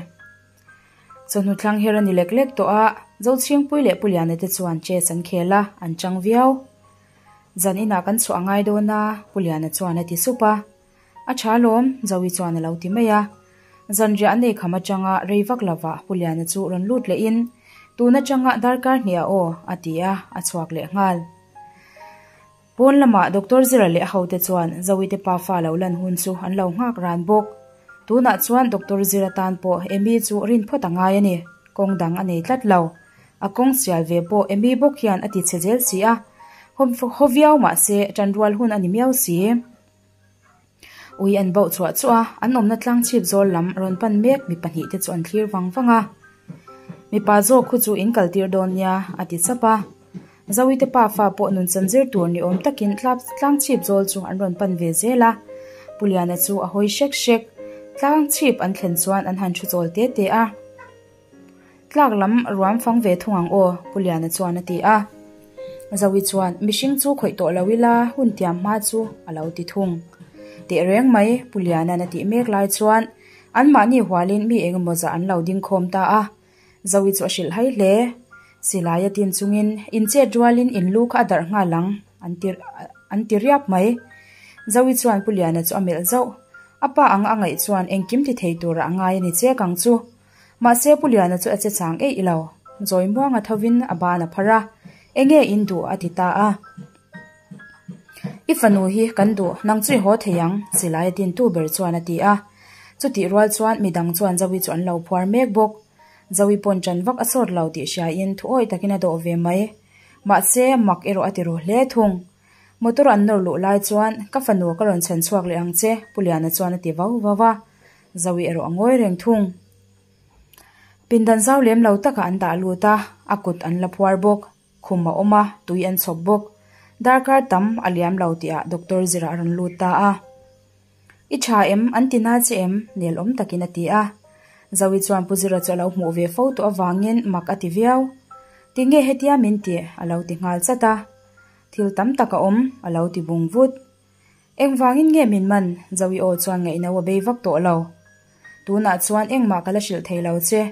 Chawhnu thlang her a ni lek lek tawh a, Zochhingpui leh Pu Liana te chuan chess an khel a, an chang viau. Zan inah kan chhuah a ngai dawn a, Pu Liana chuan a ti sup a. A tha alawm, Zoe chuan a lo ti mai a. Zanriah an eikham atanga rei vak lovah Pu Liana chu rawn lut lehin, Tun atanga darkar hnih a aw, a ti a, a chhuak leh nghal. Pawn lamah Doctor Zira leh a hote chuan Zoe te pafa lo lan hun chu an lo nghak ran bawk. Tunah chuan Doctor Zira tan pawh Amy chu rin phawt a ngai a ni. Kawng dang a nei tlat lo. A kawng sial ve pawh Amy bawk hian a ti chhe zel si a. Haw viau mah se tanrual hun a ni miau si. Ui an bauh chhuah chuah a, an awmna tlang chhip zawl lam rawn pan mek mi pahnihte chu an thlir vang vang a. Mipa zawk khu chu in kal tir dawn nia, a ti chap a. Zawite pa fa pawh nun chan zir tur ni awm takin tlang chhip zawl chu an rawn pan ve zel a. Pu Liana chu a hawi hrek hrek. Tlang chhip an thlen chuan an han thu chawl te te a. Tlak lam ruam fang ve thung ang aw, Pu Liana chuan a ti a. Zoe chuan, Mihring chu khawih tawh lo ila, hun tiam hma chu a lo ti thung. Teh reng mai, Pu Liana'n a tih mek lai chuan anmahni hualin mi eng emaw zah an lo ding khawm ta a. Zoe chu a hrilh hai hle. Silai a tin chungin, Inchet rualin in lu kha a darh nghal ang, an ti an ti riap mai. Zoe chuan Pu Liana chu a melh zauh. A pa anga a ngaih chuan engkim ti thei tura a ngai a ni chek ang chu. Mahse Pu Liana chu a che chang eih lo. Zawi muanga thovin a ban a phar a, Enge in duh? a ti ta a. I fanu hi kan duh, nang chu i haw thei ang, silai a dintu ber chuan a ti a. Chutih rual chuan midang chuan Zoe chu an lo phuar mek bawk. Zoe pawn ṭan vak a sawt lo tih hriain thu awih takin a dawh ve mai. Mahse, mak erawh a ti ru hle thung. Motor an nawr luh lai chuan, Ka fanu ka rawn chhan chhuak leh ang che, Pu Liana chuan a ti vau vau a. Zoe erawh a ngawi reng thung. Pindan zau lem lo takah an dah lut a, a kut an la phuar bawk. Khum a awm a, tui an chhawp bawk. Darkar tam a liam lo tihah Doctor Zira a rawn lut ta a. I tha em? An ti na che em? Nel awm takin a ti a. Zoe chuan Pu Zira chu a lo hmuh ve fo tawh avangin mak a ti viau. Tinge hetia min tih? A lo ti nghal chat a. Thil tam tak a awm, a lo ti bung vut. Engvangin nge min man? Zoe aw chuan ngaihno a bei vak tawh lo. Tunah chuan engmah ka la hrilh thei lo che.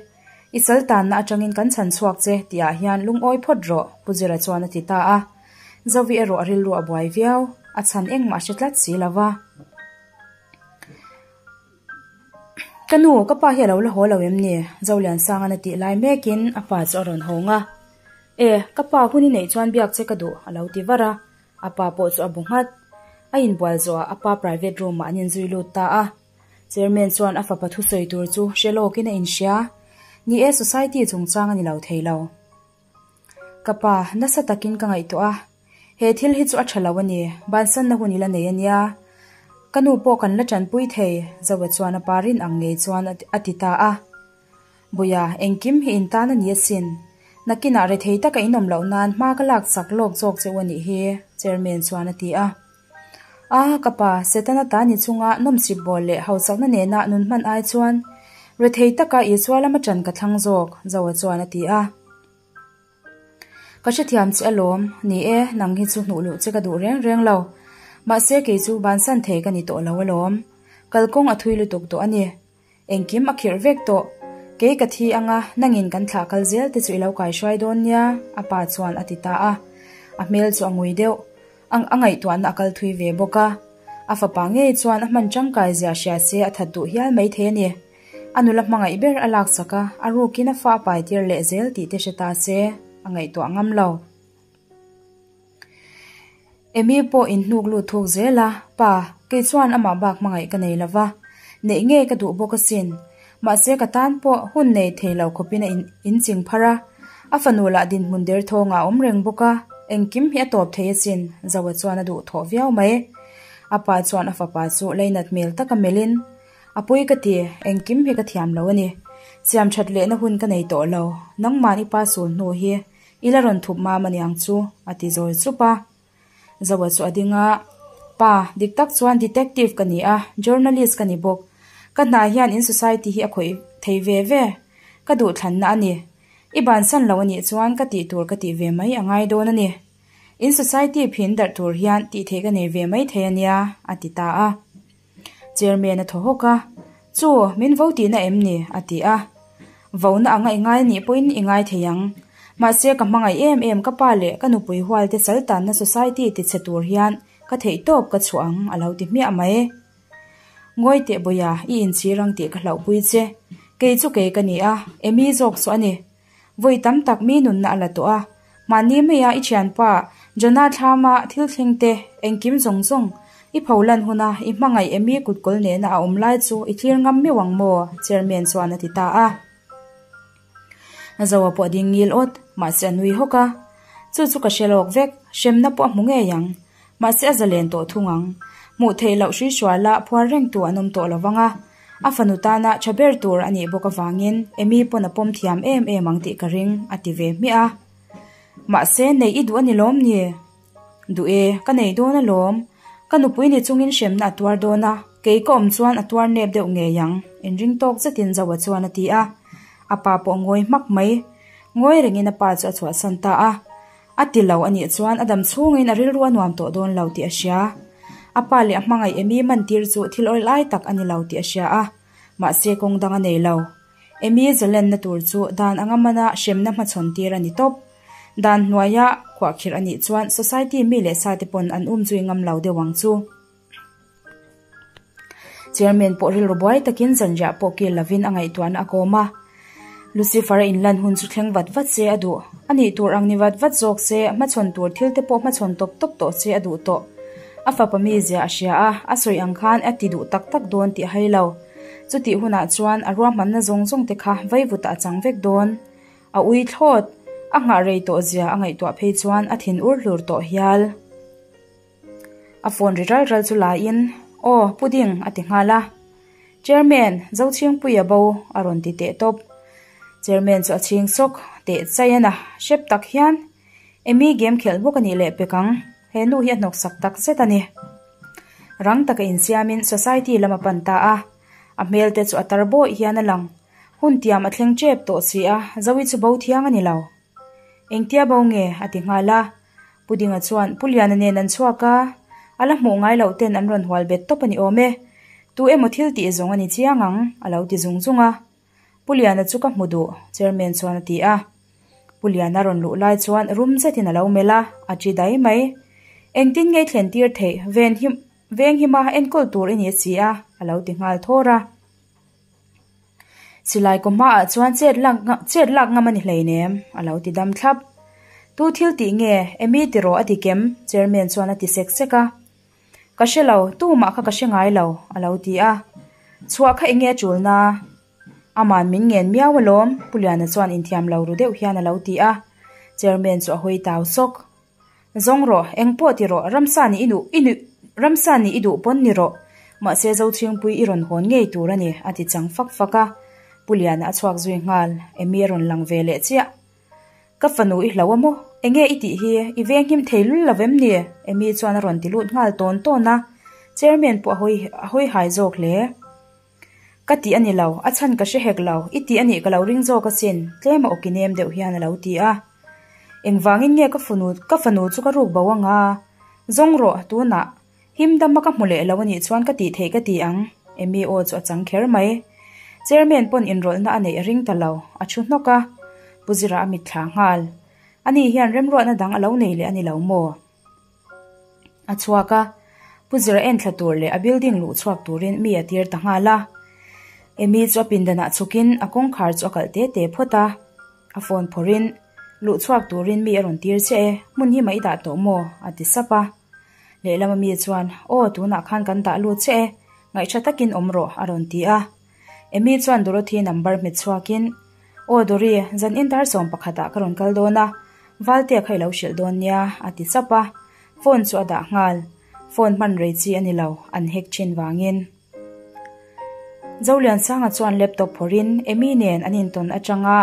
I sal tanna atangin kan chhan chhuak che tihah hian lungawi phawt rawh, Pu Zira chuan a ti ta a. Zovi erawh a rilru a buai viau, a chhan engmah a hre tlat si lo va. Ka nu, ka pa hi a lo la haw lo em ni? Zoliansanga'n a tih lai mekin a pa chu a rawn hawng a. E, ka pa hun i neih chuan biak che ka duh, a lo ti var a. A pa pawh chu a bu nghat. A inbual zawhah a pa private room-ah an inzui lut ta a. Chairman chuan a fapa thusawi tur chu hre lawkin a inhria. Ni e, society chungchang a ni lo thei lo. Ka pa, nasa takin ka ngaihtuah a. He thil hi chu a tha lo a ni, bansanna hun i la nei a nia. Ka nu pawh kan la tanpui thei, Zoa chuan a pa rin ang ngei chuan a ti ta a. Buia, engkim hi in tan a ni asin. Nakinah rethei taka in awm loh nan hma ka lak chak lawk zawk che u a nih hi, Chairman chuan a ti a. A, ka pa, Setana ta ni chunga nawmchip bawl leh hausakna nena nun hman ai chuan rethei taka Isua lama ṭan ka thlang zawk, Zoa chuan a ti a. Ka hrethiam che alawm, ni e, nang hi chu hnuh luh che ka duh reng reng lo. Mahse kei chu bansan thei ka ni tawh lo alawm. Kalkawng a thui lutuk tawh a ni. Engkim a khirh vek tawh. Kei ka thi anga nangin kan thlah kal zel te chu i lo kaihruai dawn nia, a pa chuan a ti ta a. A hmel chu a ngui deuh. A a ngaihtuahna a kal thui ve bawk a. A fapa ngei chuan a hman tangkai zia hria se a that duh hial mai thei a ni. A nula hmangaih ber a laksak a, a rukin a fa a pai tir leh zel tih te hre ta se, a ngaihtuah ngam lo. Amy pawh in hnuk lut thuk zel a, Pa, kei chuan amah bak hmangaih ka nei lo va, neih ngei ka duh bawk asin. Mahse ka tan pawh hun nei thei lo khawpin a in ching phar a, a fanu lah dinhmun derthawngah a awm reng bawk a, engkim hi a tawp thei asin, Zoa chuan a duh thawh viau mai. A pa chuan a fapa chu leinat hmel taka melhin, A pui ka ti, engkim hi ka thiam lo a ni. Siam that lehna hun ka nei tawh lo, nangmahni pa sul hnu hi I la rawn thup mam aniang chu, a ti zawi chup a. Zoa chu a ding a, Pa, dik tak chuan detective ka ni a, journalist ka ni bawk. Ka hna hian in society hi a khawih thei ve ve. Ka duhthlanna a ni. I bansan lo anih chuan ka tih tur ka tih ve mai a ngai dawn a ni. In society phin darh tur hian tih theih ka nei ve mai thei ania, a ti ta a. Chairman a thaw hawk a, Chu, min vo tihna em ni? a ti a. Vona anga i ngai anih pawhin i ngai thei ang. Mahse ka hmangaih em em ka pa leh ka nupui hualte sal tanna society ti chhe tur hian ka theih tawp ka chhuah ang a lo ti hmiah mai. Ngawi teh Bawia, i inchhir ang tih ka hlauhpui che. Kei chu kei ka ni a, Amy zawk chu a ni. Vawi tam tak mi nunna a la tawh a, mahni maia i thianpa Jonah thlama thil thleng te engkim zawng zawng i pho lan huna i hmangaih Amy kutkawl nena a awm lai chu i thlir ngam meuh ang maw? Chairman chuan a ti ta a. Zoa pawh a ding ngil awt, mahse a nui hawk a. Chu chu ka hre lawk vek, hremna pawh a hmu ngei ang. Mahse a zalen tawh thung ang. Hmuh theih loh hruihruala phuar rengtu an awm tawh lo vang a, a fanu tana tha ber tur a nih bawk avangin Amy pawn a pawm thiam em em ang tih ka ring, a ti ve hmiah a. Mahse neih i duh a ni lawm ni? Duh e, ka nei dawn alawm. Ka nupui ni chungin hremna a tuar dawn a, kei ka awm chuan a tuar nep deuh ngei ang, inring tawk zetin Zoa chuan a ti a. A pa pawh a ngawi hmak mai. Ngawi rengin a pa chu a chhuahsan ta a. A ti lo a nih chuan a dam chhungin a rilru a nuam tawh dawn lo tih a hria. A pa leh a hmangaih Amy mantir chu thil awih lai tak a ni lo tih a hria a, mahse kawng dang a nei lo. Amy zalenna tur chu dan anga mana hremna hmachhawn tir a ni tawp. Dan hnuaia khuahkhirh a nih chuan society mi leh sa te pawn an um zui ngam lo deuh ang chu. Chairman pawh rilru buai takin zanriah pawh kil lovin a ngaihtuahna a kawm a. Lucifer-a inlan hun chu thleng vat vat se a duh. A nih tur ang ni vat vat zawk se, hmachhawn tur thil te pawh hmachhawn tawp tawp tawh se a duh tawh. A fapa mizia a hria a, a sawi ang khan a ti duh tak tak dawn tih a hai lo. Chutih hunah chuan a ruahmanna zawng zawng te kha vaivutah a chang vek dawn. A ui thlawt, a nghah rei tawh zia a ngaihtuah phei chuan a thin ur hlur tawh hial. A phone ri ral ral chu laiin, Aw, Pudding, a ti nghal a. Chairman, Zochhingpuia bo, a rawn ti teh tawp. Chairman chu a chhing sawk teh chai a na, hrep tak hian Amy game khelh bawk a nih leh pek ang, he nu hi a hnawksak tak zet a ni. Rang taka insiamin society lam a pan ta a, a hmel te chu a tar bawih hian a lang. Hun tiam a thleng tep tawh si a, Zoe chu bo thiang a ni lo. Engtia bo nge? a ti nghal a. Pu Dinga chuan Pu Liana nen an chhuak a, a la hmuh ngai loh ten an rawn hual bet tawp a ni awm e. Tu emaw thil tih zawng a ni chiang ang, a lo ti zung zung a. Pu Liana chu ka hmu duh, Chairman chuan a ti a. Pu Liana rawn luh lai chuan rum zetin a lo melh a, a chi dai mai. Engtin nge i thlen tir theih, ven hi veng hima enkawl tur i ni si a, a lo ti nghal thawr a. Silai kaw hmaah chuan chet lak chet lak ngam a ni hleinem, a lo ti dam thlap. Tu thil tih nge, Amy tiraw a ti kem, Chairman chuan a ti sek sek a. Ka hre lo, tumah kha ka hre ngai lo, a lo ti a. Chhuah kha enge a tul na? Aman min ngen miau alawm, Pu Liana chuan inthiam lo ru deuh hian a lo ti a. Chairman chu a hawi tau sawk. Zawng rawh, eng pawh ti rawh, ramsa nih i duh, i nuih, ramsa nih i duh pawn ni rawh. Mahse Zochhingpui i rawn hawn ngei tur a ni, a ti chang fak fak a. Pu Liana a chhuak zui nghal, Amy a rawn lang ve leh chiah. Ka fanu i hlo a maw? Enge i tih hi? I venghim thei lul lo vem ni? Amy chuan a rawn ti lut nghal tawn tawn a, Chairman pawh a hawi a hawi hai zawk hle. Ka tih a ni lo, a chhan ka hre hek lo, i tih a nih ka lo ring zawk asin, tlem a awki nem deuh hian a lo ti a. Engvangin nge ka fanu ka fanu chu ka ruk bo anga? Zawng rawh, tunah him dama ka hmu leh lo a nih chuan ka tih theih ka ti ang, Amy aw chu a chang kher mai. Chairman pawn inrawlhna a neih a ring ta lo, a thu hnawk a. Pu Zira a mitthla nghal. Ani hian remruatna dang a lo nei leh a ni lo maw? A chhuak a, Pu Zira en thla tur leh a building luh chhuak turin mi a tir ta nghal a. Amy chu a pindanah chhukin a kawngkhar chu a kalh te te phawt a. A phone phawrhin, Luh chhuak turin mi a rawn tir che e, hmun hi mah i dah tawh maw? a ti sap a. Lehlama mi chuan, Aw, tunah khan kan dah lut che e, ngaihṭha takin awm rawh, a rawn ti a. Amy chuan Dorothy number hmet chhuakin, Aw Dory, zan in dar 11 ah ka rawn kal dawn a, Valtea kha i lo hrilh dawn nia, a ti sap a. Phone chu a dah nghal. Phone hman rei chi a ni lo, an hack thin vangin. Zoliansanga chuan laptop phawrhin Amy nen an intawn atanga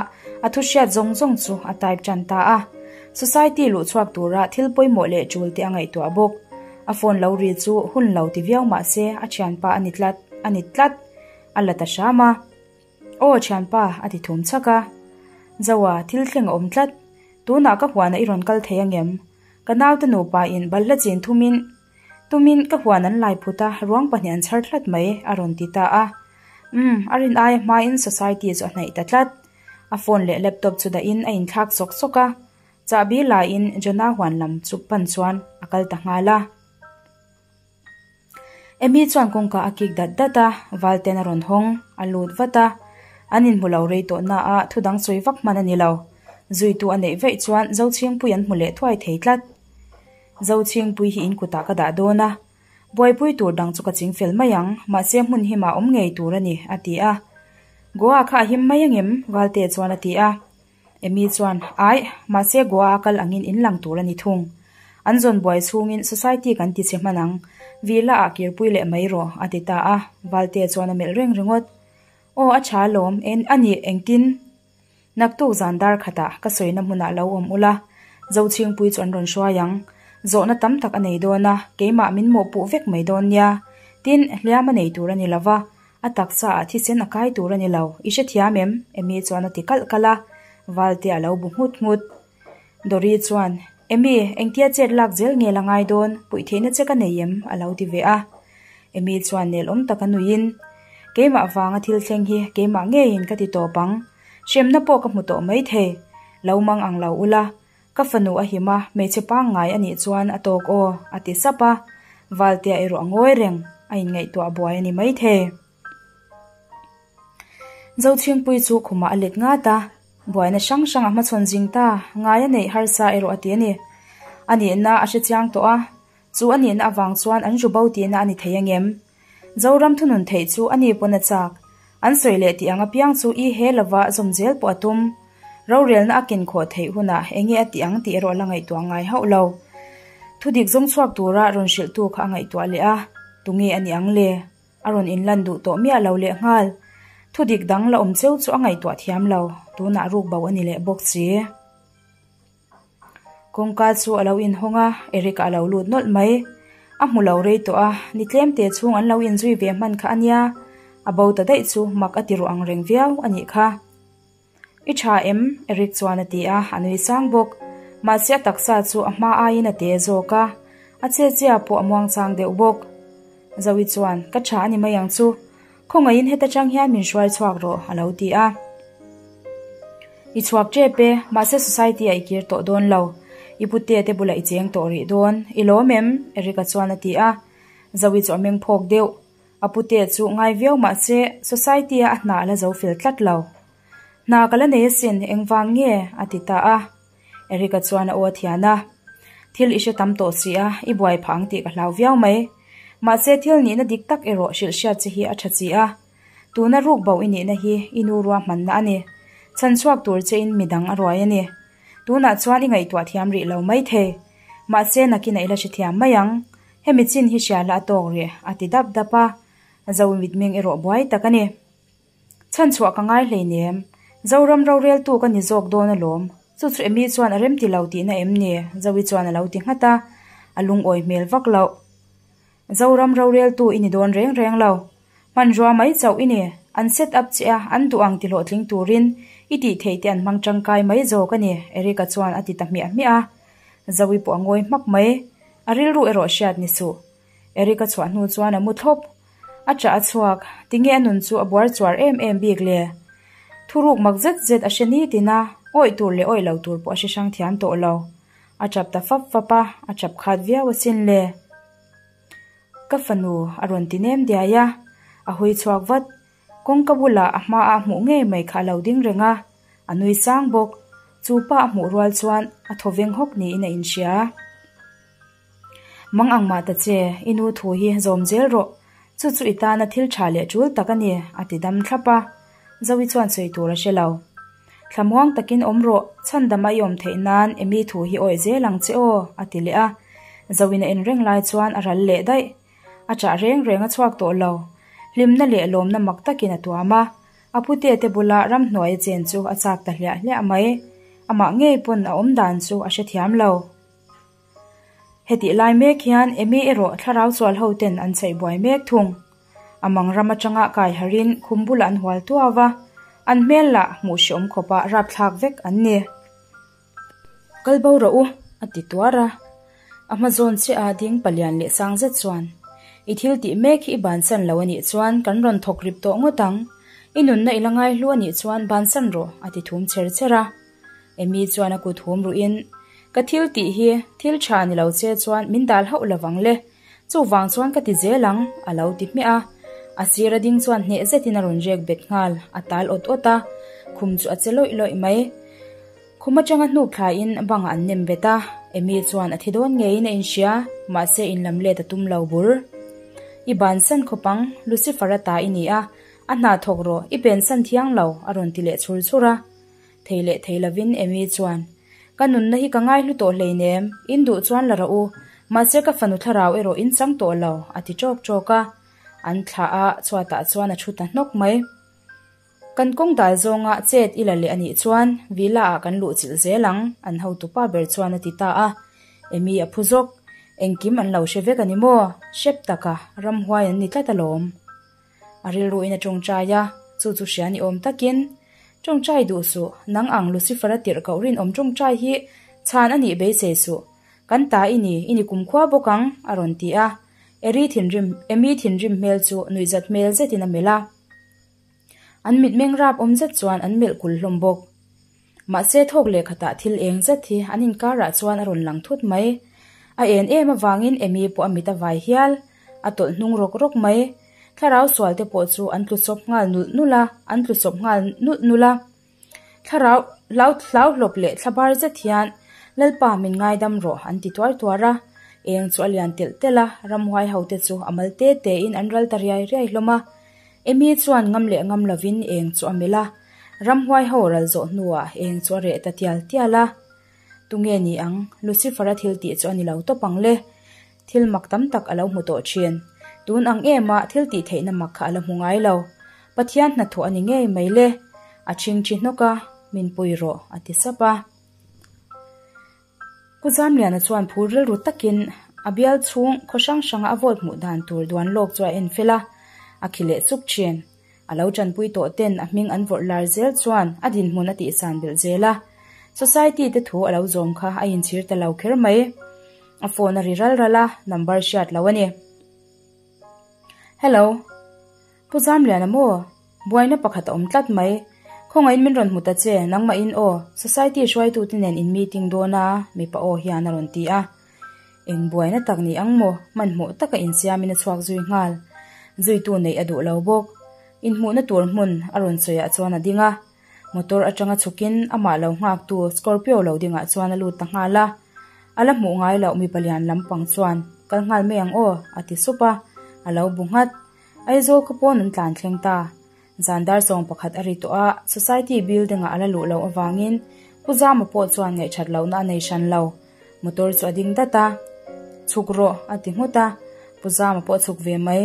a thu hriat zawng zawng chu a type tan ta a. Society luh chhuak tura thil pawimawh leh tul te a ngaihtuah bawk. A phone lo ri chu hun lo ti viau mah se a thianpa a ni tlat a ni tlat a la ta hram a. Aw thianpa a ti thum chhak a. Zoa thil thleng a awm tlat. Tunah ka huanah i rawn kal thei angem? Ka naute nupa in balhla chin thumin Tumin ka huan an lai phut a, ruang pahnih an chhar tlat mai, a rawn ti ta a. Umm, a rin aia hmain society chu a hnaih ta tlat. A phone leh laptop chu dahin a inthlak sawk sawk a, chahbi laiin Jonah huan lam chu pan chuan a kal ta nghal a. Amy chuan kawngka a kik dat dat a, Valten a rawn hawng, a lut vat a. An inhmu lo rei tawh na a, thudang sawi vak hman a ni lo. Zuitu a neih vaih chuan Zochhingpui an hmu leh thuai thei tlat. Zochhingpui hi in kutah ka dah dawn a, buaipui tur dang chu ka ching fel mai ang, mahse hmun himah awm ngei tur a ni, a ti a. Goa kha a him mai angem? Valte chuan a ti a. Amy chuan, Aih, mahse Goa a kal angin in lang tur a ni thung. An zawn buai chhungin society kan ti che hman ang, villa ah kirpui leh mai rawh, a ti ta a. Valte chuan a melh reng ringawt. Aw, a tha alawm, en a nih engtin? Naktuk zan dar khatah ka sawina hmunah lo awm ula, Zochhingpui chu an rawn hruai ang. Zawhna tam tak a nei dawn a, keimah min mawhpuh vek mai dawn nia. Tin, hliam a nei tur a ni lo va, a taksa ah thisen a kai tur a ni lo, i hrethiam em? Amy chuan a ti kalh kalh a, Valte a lo bu nghut nghut. Dory chuan, Amy, engtia chet lak zel nge la ngai dawn, puih theihna che ka nei em? a lo ti ve a. Amy chuan nel awm taka nuiin, Keimah vanga thil thleng hi keimah ngeiin ka ti tawp ang. Hremna pawh ka hmu tawh mai thei. Lo mang ang lo ula, ka fanu a him a, hmeichhe pangngai a nih chuan a tawk aw, a ti sap a. Valtea erawh a ngawi reng. A inngaihtuah buai a ni maithei. Zochhingpuii chu khumah a let ngat a, buaina hrang hrang a hmachhawn zing ta, ngai a neih harsa erawh a ti a ni. A nihna a hre chiang tawh a, chu a nihna avang chuan an ru bo tihna a ni thei angem? Zoram thunun theih chu a ni pawn a chak, an sawi leh tih ang apiang chu i he lova zawm zel pawh a tum. Rorelna a ken khawh theih hunah enge a tih ang tih erawh la ngaihtuah ngai hauh lo. Thudik zawng chhuak tura rawn hrilhtu kha a ngaihtuah leh a, tunge a nih ang le? A rawn inlan duh tawh miah lo lehnghal. Thudik dang la awm cheu chu a ngaihtuah thiam lo, tunah ruk bo a ni leh bawk si. Kawngka chu a lo inhawng a, Eric a lo lut nawlh mai. A hmu lo rei tawh a, ni tlem te chhung an lo inzui ve hman kha a nia, a bo ta daih chu mak a ti ruh ang reng viau a nih kha. I tha em? Eric chuan a ti a, a nui sang bawk. Mahse a taksa chu a hma aiin a te zawk a, a che chia pawh a muangchang deuh bawk. Zoe chuan, Ka tha a ni mai ang chu. Khawngaihin heta tang hian min hruai chhuak rawh, a lo ti a. I chhuak tep e, mahse society ah i kir tawh dawn lo. I pute te bulah i cheng tawh rih dawn. I lawm em? Eric-a chuan a ti a. Zoe chu a meng phawk deuh. A pute chu ngai viau mahse society a a hna a la zo fel tlat lo. Hna ka la nei asin, engvang nge? a ti ta a. Eric-a chuan a aw a thian a. Thil i hre tam tawh si a, i buai phah ang tih ka hlau viau mai. Mahse thil nihna dik tak erawh hrilh hriat che hi a tha chi a. Tuna ruk bo i nihna hi i nu ruahmanna a ni. Chhan chhuak tur chein midang a ruai a ni. Tunah chuan i ngaihtuah thiam rih lo mai thei. Mahse nakinah i la hrethiam mai ang. Hemi chin hi hria la a tawk rih, a ti dap dap a. Zoe mitmeng erawh buai tak a ni. Chhan chhuah ka ngai hleinem. Zoram roreltu ka ni zawk dawn alawm. Chu chu Amy chuan a remti lo tihna em ni? Zoe chuan a lo ti nghat a, a lungawi hmel vak loh. Zoram roreltu i ni dawn reng reng lo. Hmanrua mai chauh i ni. An set up che a, an duh ang ti hlawhtling turin i tih theih te an hmang tangkai mai zawk a ni, Eric-a chuan a ti ta hmiah hmiah a. Zoe pawh a ngawi hmak mai. A rilru erawh hriat ni suh. Eric-a chhuah hnu chuan a mu thlawp. A chah a chhuak, tinge a nun chu a buar chuar em em bik le? Thuruk mak zet zet a hre nitin a, awih tur leh awih lo tur pawh a hre hrang thiam tawh lo. A chap ta fap fap a, a chap khat viau asin le. Ka fanu a rawn ti nem diai a, a hui chhuak vat. Kawngka bulah a hma a hmuh ngei mai kha a lo ding reng a, a nui sang bawk. Chu pa a hmuh rual chuan a thaw veng hawk niin a inhria. Mang ang mah ta che, i nu thu hi zawm zel rawh. Chu chu i tana thil tha leh tul tak a ni, a ti dam thlap a. Zoe chuan sawi tur a hre lo. Thlamuang takin awm rawh, chhandama i awm theih nan Amy thu hi awih zel ang che aw, a ti leh a. Zoin a en reng lai chuan a ral leh daih. A chah reng reng a chhuak tawh lo. Hlimna leh lawmna mak takin a tuam a. A pute te bula ramhnuai a chen chu a chak ta hliah hliah mai. Amah ngei pawn a awm dan chu a hrethiam lo. Hetih lai mek hian Amy erawh thlarau sual ho ten an chheih buai mek thung. A mang ram atanga kai harin khum bulah an hual tuau a, an hmel lah hmuh hreawm khawpa rapthlak vek an ni. Kal bo rawh u, a ti tuar a. A hma zawn chiah a ding palian leh sang zet chuan, I thil tih mek hi i bansan lo a nih chuan kan rawn thawk rip tawh ngawt ang. I nunna i la ngai hlu a nih chuan bansan rawh, a ti thum cher cher a. Amy chuan a kut hum ruhin, Ka thil tih hi thil tha ni lo che chuan min dal hauh lo vang le, chuvang chuan ka ti zel ang, a lo ti hmiah a. A sir a ding chuan hneh zetin a rawn rek bet nghal, a tal awt awt a, khum chu a che lawih lawih mai. Khum atanga hnuk thlaiin bangah an nem bet a, Amy chuan a thi dawn ngeiin a inhria, mahse inlam let a tum lo bur. I bansan khawp ang, Lucifer a ta i ni a, a hna thawk rawh, i pensan thiang lo, a rawn ti leh chhur chhur a. Thei leh thei lovin Amy chuan, Ka nunna hi ka ngaihlu tawh hleinem, in duh chuan la rawh u, mahse ka fanu thlarau erawh in chang tawh lo, a ti ṭawk ṭawk a. An thlah a, chhuatah chuan a ṭhu ta hnawk mai. Kan kawng dal zawnga chet i la leh a nih chuan villa ah kan luh chilh zel ang, an hotupa ber chuan a ti ta a. Amy a phu zawk, Engkim an lo hre vek a ni maw? Hrep taka, ramhuai an ni tlat alawm. A rilruin a tawngtai a, chu chu hria ni awm takin, Tawngtai duh suh, nang ang Lucifer-a tirh koh rinawm tawngtai hi chhan a nih beisei suh, kan ta i ni, i ni kumkhua bawk ang, a rawn ti a. Eri thinrim, Amy thinrim hmel chu nuihzat hmel zetin a melh a. An mitmeng rap awm zet chuan an melh kul hlawm bawk. Mahse thawk leh khatah thil eng zet hi an inkarah chuan a rawn lang thut mai. A en em avangin Amy pawh a mit a vai hial. A tawlh hnung rawk rawk mai. Thlarau sual te pawh chu an tlu sawp nghal nulh nulh a, an tlu sawp nghal nulh nulh a. Thlarau hlau hlauhlawp leh thlabar zet hian, Lalpa min ngaidam rawh an ti tuar tuar a. Eng chu a lian telh telh a, ramhuai ho te chu a mal te te in an ral ta riai riai hlawm a. Amy chuan ngam leh ngam lovin eng chu a melh a, ramhuai ho ral zawh hnuah eng chu a reh ta tial tial a. Tunge ni ang, Lucifer-a thil tih chu a ni lo tawp ang le. Thil mak tam tak a lo hmu tawh thin. Tun ang ema thil tih theihna mak kha a la hmu ngai lo. Pathian hnathawh a ni ngei mai le. A chhingchhi hnawk a, min pui rawh, a ti sap a. Pu Zamliana chuan phur rilru takin a bial chhung khaw hrang hranga a vote hmuh dan tur duan lawk chu a en fel a, a khi leh chuk thin. A lo tanpui tawh ten a hming an vawrh lar zel chuan a dinhmun a tihsan belh zel a. Society te thu a lo zawm kha a inchhir ta lo kher mai. A phone a ri ral ral a, number hriat lo a ni. Hello. Pu Zamliana maw? Buaina pakhat a awm tlat mai. Khawngaihin min rawn hmu ta che, nangmahin aw, society hruaitute nen in meeting dawn a, mipa aw hian a rawn ti a. Eng buaina tak ni ang maw? Hmanhmawh taka insiamin a chhuak zui nghal. Zuitu neih a duh lo bawk. Inhmuhna tur hmun a rawn sawiah chuan a ding a. Motor atanga chhukin amah lo nghaktu Scorpio lo dingah chuan a lut ta nghal a. A la hmuh ngai loh mipa lian lampang chuan, Kal nghal mai ang aw, a ti sup a. A lo bu nghat. Aizawl khaw pawn an tlan thleng ta. Zan dar sawng pakhat a ri tawh a, Society building-ah a la luh loh avangin Pu Zama pawh chuan ngaihṭhat lohna a nei hran lo. Motor chu a ding dat a. Chhuk rawh, a ti nghut a. Pu Zama pawh a chhuk ve mai.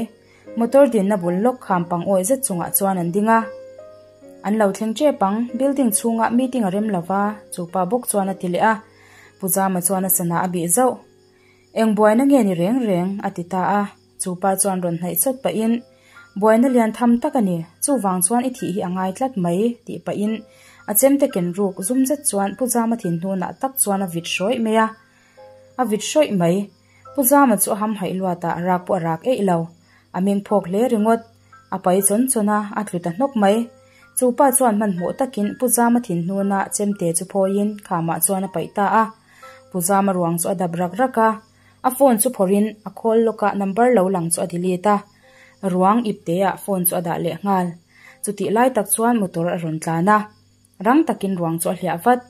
Motor dinna bul lawk kham pang awih zet chungah chuan an ding a. An lo thleng ṭep ang, building chhungah meeting a rem lo va, chu pa bawk chuan a ti leh a. Pu Zama chuan a sana a bih zauh. Eng buaina nge ni reng reng? a ti ta a. Chu pa chuan rawn hnaih chawt pahin, Buaina lian tham tak a ni, chuvang chuan i thih hi a ngai tlat mai, tih pahin a chemte ken ruk zum zet chuan Pu Zama thinhnunah tak chuan a vit hrawih mai a. A vit hrawih mai. Pu Zama chu a hamhaih luat a, rak pawh a rak eih lo. A meng phawk hle ringawt. A pai chawn chawn a, a tlu ta hnawk mai. Chu pa chuan hmanhmawh takin Pu Zama thinhnuna chemte chu phawiin khamah chuan a paih ta a. Pu Zama ruang chu a dap rak rak a. A phone chu phawrhin a call lawk a, number lo lang chu a delete a. Ruang ipteah phone chu a dah leh nghal. Chutih lai tak chuan motor a rawn tlan a. Rang takin ruang chu a hliah vat.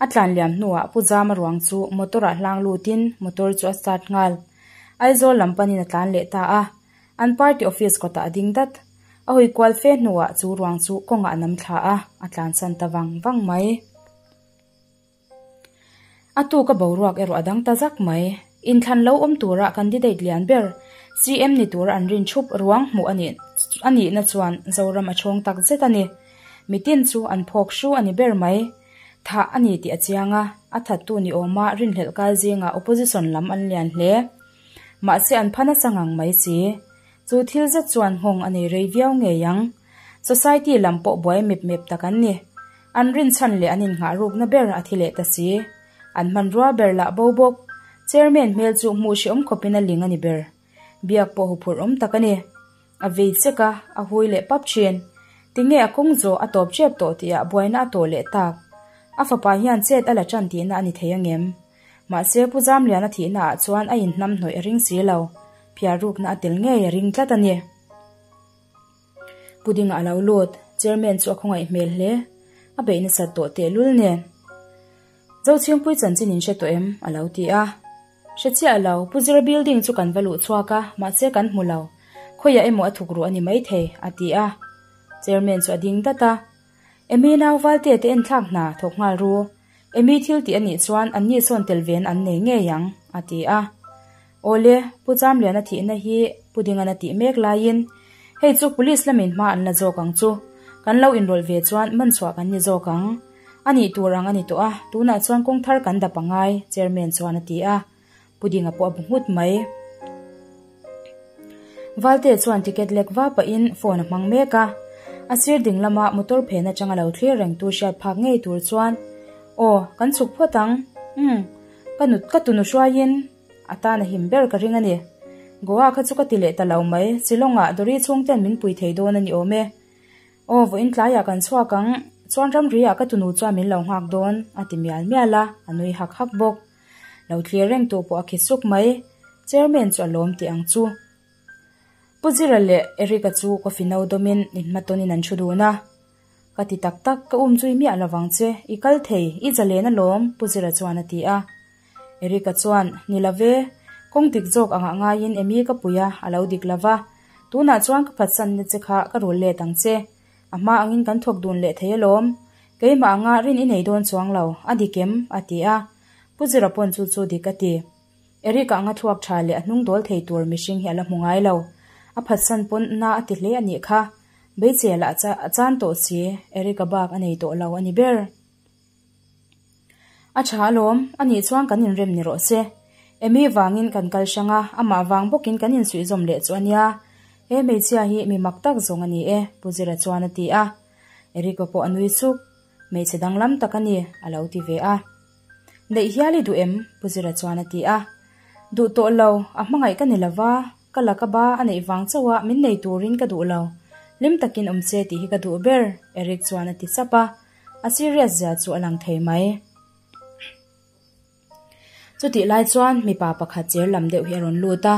A tlan liam hnuah Pu Zama ruang chu motor ah hlang lutin motor chu a start nghal. Aizawl lam panin a tlan leh ta a. An party office kawtah a ding dat. A hawi kual fe hnuah chu ruang chu kawngah a nam thla a, a tlansan ta vang vang mai. A tuka boruak erawh a dang ta zak mai. Inthlan lo awm tura candidate lian ber CM ni tura an rin thup ruang hmuh a nih a nihna chuan Zoram a chhawng tak zet a ni. Mitin chu an phawk hru a ni ber mai. Thah a ni tih a chiang a, a thattu ni awma rinhlelh kal zingah opposition lam an lian hle. Mahse an pha nasa ngang mai si. Chu thil zet chuan nghawng a nei rei viau ngei ang. Society lam pawh buai mep mep tak an ni. An rinchhan leh an innghah rukna ber a thi leh ta si. An hmanrua ber lah bo bawk. Chairman hmel chu hmuh hrehawm khawpin a ling a ni ber. Biak pawh huphurh awm tak a ni. A vei chek a, a hui leh pap thin. Tinge a kawng zawh a tawp tep tawh tihah buaina a tawh leh tak. A fapa hian chet a la tan tihna a ni thei angem? Mahse Pu Zamliana thihnaah chuan a inhnam hnawih a ring si lo. Phiar rukna a tel ngei a ring tlat a ni. Pudding a lo lut, Chairman chu a khawngaih hmel hle. A beih nasat tawh tehlul nen. Zochhingpui chanchin in hre tawh em? a lo ti a. Hre chiah lo, Pu Zira building chu kan va luh chhuak a, mahse kan hmu lo. Khawiah emaw a thuk ruh a ni maithei, a ti a. Chairman chu a ding dat a. Emi nau Valte te enthlak hna thawk nghal ru. Emi thil tih a nih chuan anni sawn tel ven an nei ngei ang, a ti a. Awle, Pu Chamliana thihna hi Pu Dingan a tih mek laiin hei chu Police lamin hma an la zawk ang chu. Kan lo inrawlh ve chuan man chhuah kan ni zawk ang. A nih tur ang a ni tawh a, tunah chuan kawng thar kan dap a ngai, Chairman chuan a ti a. Pu Dinga pawh a bu nghut mai. Valte chuan ticket lek va pahin phone a hmang mek a. A sir ding lama motor phen atanga lo thlir rengtu hriat phak ngei tur chuan, Aw, kan chhuk phawt ang. Umm, ka nut ka tunu hruaiin a tan a him ber ka ring a ni. Goa kha chu ka ti leh ta lo mai, Shillong-ah Dori chhungten min pui thei dawn a ni awm e. Aw, vawiin tlaiah kan chhuak ang, chuan ramri-ah ka tunu chuan min lo nghak dawn, a ti mial mial a, a nui hak hak bawk. Lo thlir reng tu pawh a khi suk mai. Chairman chu a lawm tih ang chu. Pu Zira leh Eric-a chu coffee no dawmin inhmatawnin an thu dun a. Ka ti tak tak, ka um zui miah lovang che, i kal thei, i zalen alawm, Pu Zira chuan a ti a. Eric-a chuan, Ni lo ve, kawng dik zawk angah ngaiin Amy ka pui a, a lo dik lo va. Tunah chuan ka phatsanna che kha ka rul let ang che. A hma angin kan thawk dun leh thei alawm. Keimah anga rin i nei dawn chuang lo, a dik em? a ti a. Pu Zira pawn chu chu dik a ti. Eric-a anga thluak tha leh a hnung dawl thei tur mihring hi a la hmu ngai lo. A phatsan pawn na a ti hle a nih kha. Beichhe lah a chan tawh si, Eric-a bak a nei tawh lo a ni ber. A tha alawm, a nih chuan kan inrem ni rawh se. Amy vangin kan kal hrang a, amah vang bawkin kan insuihzawm leh chu a nia. He hmeichhia hi mi mak tak zawng a ni e, Pu Zira chuan a ti a. Eric-a pawh a nui chuk. Hmeichhe danglam tak a ni, a lo ti ve a. Neih hial i duh em? Pu Zira chuan a ti a. Duh tawh lo, a hmangaih ka ni lo va, ka laka ba a neih vang chauh a min nei turin ka duh lo. Hlim takin awm se tih hi ka duh ber, Eric chuan a ti sap a. A serious zia chu a lang thei mai. Chutih lai chuan mipa pakhat cher lam deuh hi a rawn lut a.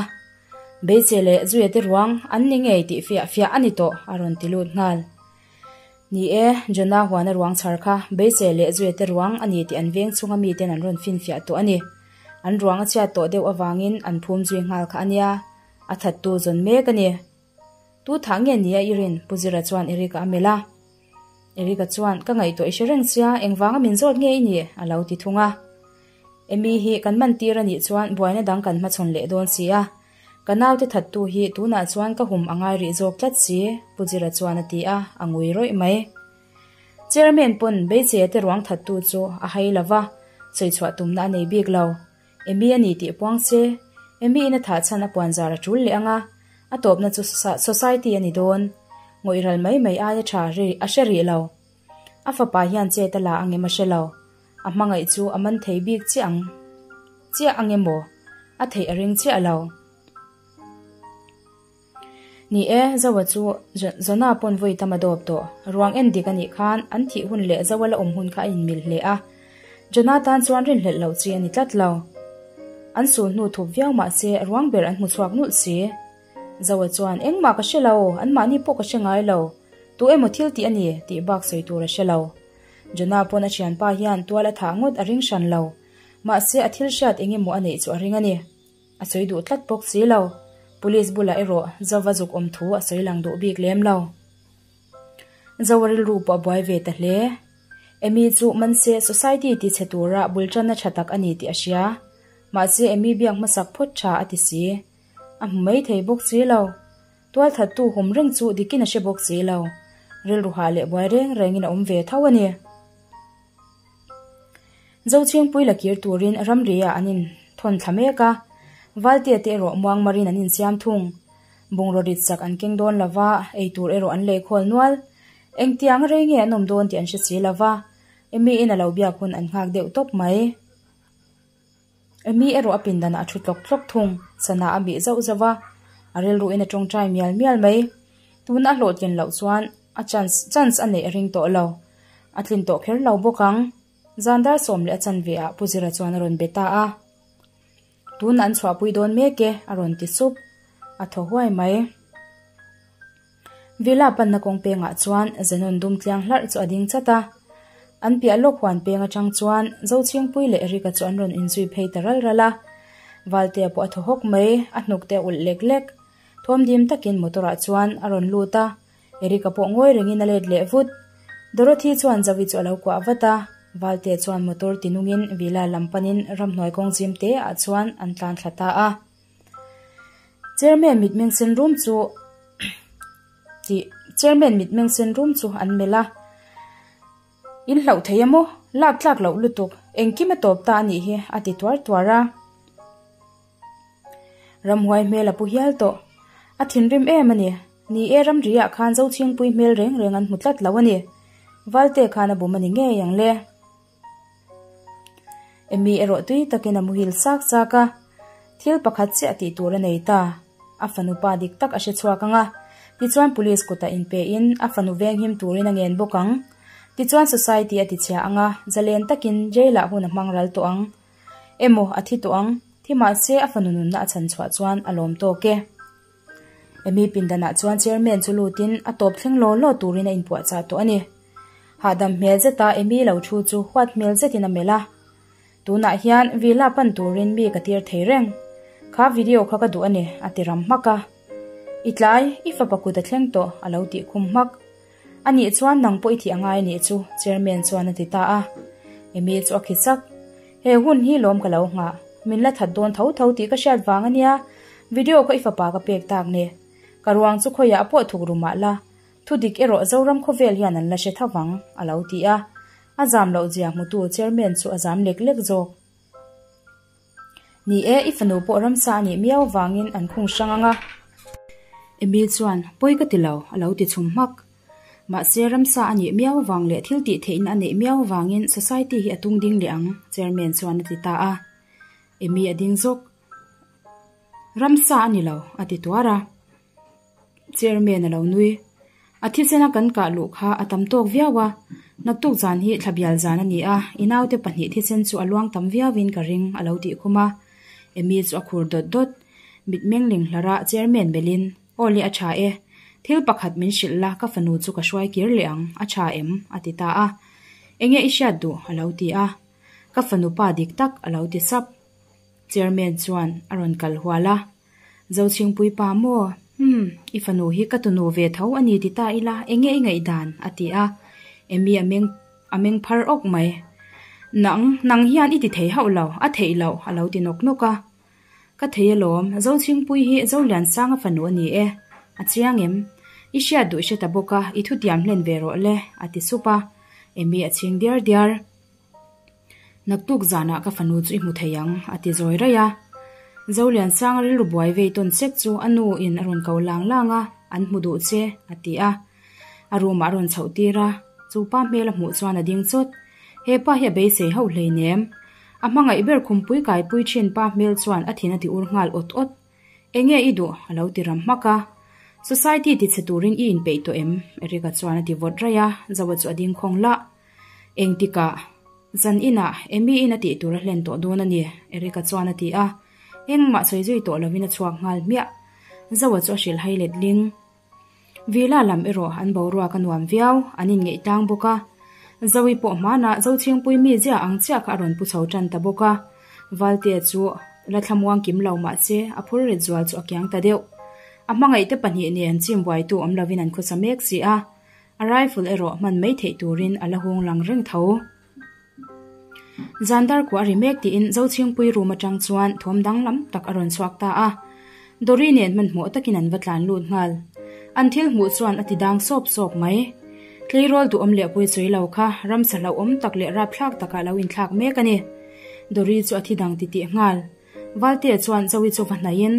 Beiche leh Zuia te ruang an ni ngei tih fiah fiah a ni tawh a rawn ti lut nghal. Ni e, Jonah huana ruang chhar kha Beiche leh Zuia te ruang a ni tih an veng chhunga miten an rawn finfiah tawh a ni. An ruang a chhiat tawh deuh avangin an phum zui nghal kha a nia, a thattu zawn mek a ni. Tu thah nge nia i rin? Pu Zira chuan Eric-a a melh a. Eric-a chuan, Ka ngaihtuah i hre reng sia, engvanga min zawt nge i nih? a lo ti thung a. Amy hi kan man tir a nih chuan buaina dang kan hmachhawn leh dawn si a. Ka naute thattu hi tunah chuan ka hum a ngai rih zawk tlat si, Pu Zira chuan a ti a, a ngui rawih mai. Chairman pawn Beiche te ruang thattu chu a hai lo va, sawi chhuah tumna a nei bik lo. Amy a ni tih puang se, Amy in a thah chhan a puan zar a tul leh ang a, a tawpna chu society a ni dawn. Ngawih ral mai mai aia tha a hre rih lo. A fapa hian chet a la ang em a hre lo. A hmangaih chu a man thei bik chiah ang chiah ang emaw? A theih a ring chiah lo. Ni e, Zoa chu Zona pawn vawi tam a dawp tawh. Ruang en dik a nih khan an thih hun leh Zoa la awm hun kha a inmil hle a. Jona tan chuan rinhlelh loh chi a ni tlat lo. An sul hnu thup viau mah se ruang ber an hmu chhuak nulh si. Zoa chuan, Engmah ka hre lo, anmahni pawh ka hre ngai lo. Tu emaw thil tih a ni tih bak sawi tur a hre lo. Jona pawn a thianpa hian tual a thah ngawt a ring hran lo. Mahse a thil hriat eng emaw a neih chu a ring a ni. A sawi duh tlat bawk si lo. Police bulah erawh Zova zuk awm thu a sawi lang duh bik lem lo. Zoa rilru pawh a buai ve ta hle. Amy chu man se society ti chhe tura bul tanna tha tak a ni tih a hria. Mahse Amy biak hmasak phawt tha a ti si. A hmu mai thei bawk si lo. Tualthattu hum reng chu dikin a hre bawk si lo. Rilru hah leh buai reng rengin a awm ve tho a ni. Zochhingpui la kir turin ramri-ah an inthawn thla mek a, Valtea te erawh muangmarin an insiam thung. Bungraw rit sak an keng dawn lo va, ei tur erawh an lei khawl nual. Engtiang rei nge an awm dawn tih an hre si lo va, Amy-in a lo biak hun an nghak deuh tawp mai. Amy erawh a pindanah a thu tlawk tlawk thung, sana a bih zauh zauh a, a rilruin a tawngtai mial mial mai. Tuna a hlawhtlin loh chuan a chance chance a neih a ring tawh lo. A tlin tawh kher lo bawk ang. Zan dar sawm leh a chanve ah Pu Zira chuan a rawn be ta a. Tuna an chhuahpui dawn mek e, a rawn ti sup. A thaw huai mai. Villa panna kawng pengah chuan Zenon dum tliang hlarh chu a ding chat a. An piah lawk huan peng atang chuan Zochhingpui leh Erika chu an rawn inzui phei ta ral ral a. Valtea pawh a thaw hawk mai, a hnuk te a ulh lek lek. Thawm dim takin motor ah chuan a rawn lut a, Erika pawh ngawi rengin a let leh vut. Dorothy chuan Zoe chu a lo kuah vat a, Valtea chuan motor tinungin Villa lam panin ramhnuai kawng zim te ah chuan an tlan thla ta a. Chairman mitmeng sen rum chu tih Chairman mitmeng sen rum chu an melh a, In hlauh thei emaw? Lak tlak loh lutuk, engkim a tawp ta a nih hi a ti tuar tuar a. Ramhuai hmel a pu hial tawh. A thinrim em a ni. Ni e ramri ah khan Zochhingpui hmel reng reng an hmu tlat lo a ni. Valte khan a bum a ni ngei ang le. Amy erawh tui takin a muhil sak sak a, thil pakhat chiah tih tur a nei ta. A fanu pa dik tak a hre chhuak ang a, tichuan police kutah inpein a fanu venghim turin a ngen bawk ang. Tichuan society a tichhia ang a, zalen takin jail ah hun a hmang ral tawh ang. Emaw a thi tawh ang, thi mahse a fanu nunna a chhan chhuah chuan a lawm tawk e. Emy pindanah chuan chairman chu lutin a tawp thleng law law turin a inpuahchah tawh a ni. Hahdam hmel zeta Emy lo thu chu huat hmel zetin a melh a. Tunah hian villa pan turin mi ka tir thei reng. Kha video kha ka duh a ni, a ti ram hmak a. I tlai, i fapa kut a thleng tawh, a lo tih khum hmak. A nih chuan nang pawh i thih a ngai nih chu, Chairman chuan a ti ta a. Emy chu a khi chak. He hun hi lawm ka lo nghah. Min la that dawn tho tho tih ka hriat vang a nia, video kha i fapa ka pek tak ni. Ka ruang chu khawiah pawh thuk ru mah la, thudik erawh Zoram khawvel hian an la hre tho vang, a lo ti a. A zam loh zia hmutu Chairman chu a zam lek lek zawk. Ni e, i fanu pawh ramsa a nih miau vangin an khung hrang ang a. Emy chuan, Pawi ka ti lo, a lo ti chhum hmak. Mahse, ramsa a nih miau vang leh thil tih theihna a neih miau vangin society hi a tung ding leh ang, Chairman chuan a ti ta a. Emy a ding zawk. Ramsa a ni lo, a ti tuar a. Chairman a lo nui. A thisena kan kah luh kha a tam tawk viau a, naktuk zan hi thla bial zan a ni a, i naute pahnih thisen chu a luang tam viauin ka ring, a lo tih khum a. Emy chu a khur dawt dawt. Mitmeng ling hlarh a Chairman belhin, Aw le a tha e, thil pakhat min hrilh la ka fanu chu ka hruai kir leh ang, a tha em? a ti ta a. Enge i hriat duh? a lo ti a. Ka fanu pa dik tak a lo ti sap. Chairman chuan a rawn kal hual a, Zochhingpui pa maw? Umm, i fanu hi ka tunu ve tho a ni ti ta ila, enge i ngaihdan? a ti a. Amy a meng a meng phar awk mai. Nang, nang hian i ti thei hauh lo, a theih loh, a lo ti nawk nawk a. Ka thei alawm, Zochhingpui hi Zoliansanga fanu a ni e. A chiang em? I hriat duh hre ta bawk a, i thutiam hlen ve rawh le, a ti sup a. Amy a chhing diar diar. Naktuk zanah ka fanu chu i hmu thei ang, a ti zawi raih a. Zoliansanga rilru buai vei tawn sek chu a nu in a rawn ko lang lang a, an hmu duh che, a ti a. A room ah a rawn chhoh tir a, chu pa hmel a hmuh chuan a ding chawt. He pa hi a beisei hauh hleinem. A hmangaih ber khumpui kaipui thin pa hmel chuan a thin a ti ur nghal awt awt. Enge i duh? a lo ti ram hmak a. Society ti chhe turin i inpeih tawh em? Eric-a chuan a ti vawt raih a, Zoa chu a ding khawng lah. Engtikah? Zan inah Amy in a tih tur a hlen tawh dawn a ni, Eric-a chuan a ti a. Engmah sawi zui tawh lovin a chhuak nghal hmiah. Zoa chu a hrilh hai let ling. Villa lam erawh an boruak a nuam viau, an inngeih tlang bawk a. Zoe pawh hmanah Zochhingpui mi zia ang chiah kha a rawn pu chho tan ta bawk a. Valtea chu la thlamuang kim lo mah se a phur rit zual chu a kiang ta deuh. A hmangaihte pahnih nen chim buaitu awm lovin an khawsa mek si a. A rifle erawh hman mai theih turin a la hung lang reng tho. Zan dar kuah a ri mek tiin Zochhingpui room atang chuan thawm danglam tak a rawn chhuak ta a. Dory nen hmanhmawh takin an va tlan lut nghal. An thil hmuh chuan a ti dang sawp sawp mai. Tleirawl duhawm leh pui chui lo kha ramsa hlauhawm tak leh rapthlak takah lo inthlak mek a ni. Dory chu a thi dang titih nghal. Valtea chuan Zoe chu va hnaihin,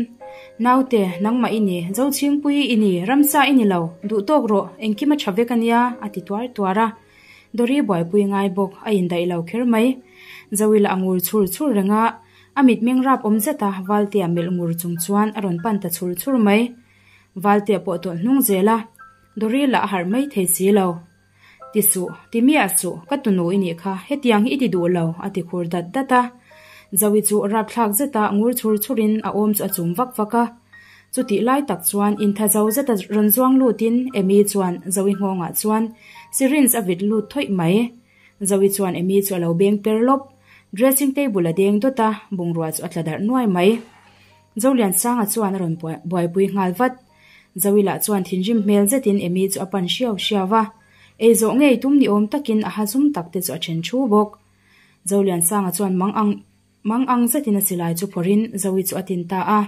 Naute, nangmah i ni, Zochhingpui i ni, ramsa i ni lo, duh tawk rawh, engkim a tha vek a nia, a ti tuar tuar a. Dory buaipui ngai bawk, a indaih lo kher mai. Zoe lah a ngur chhur chhur reng a, a mitmeng rap awm zet a, Valtea melh ngur chung chuan a rawn pan ta chhur chhur mai. Valtea pawh tawlh hnung zel a, Dory lah a harh mai thei si lo. Ti suh, ti miah suh, ka tunu i nih kha, hetiang hi i ti duh lo, a ti khur dat dat a. Zoe chu rapthlak zeta ngur chhur chhurin a awm chu a chum vak vak a. Chutih lai tak chuan intha zo zeta rawn zuang lutin Amy chuan Zoe nghawngah chuan syringe a vit lut thawih mai. Zoe chuan Amy chu a lo beng per lawp. Dressing table a deng dawt a, bungrua chu a tla darh nuai mai. Zoliansanga chuan a rawn buaipui nghal vat. Zoe lah chuan thinrim hmel zetin Amy chu a pan hriau hriau a, ei zawh ngei tum ni awm takin a ha zum tak te chu a then thu bawk. Zoliansanga chuan mang ang mang ang zetin a silai chu phawrhin Zoe chu a tin ta a.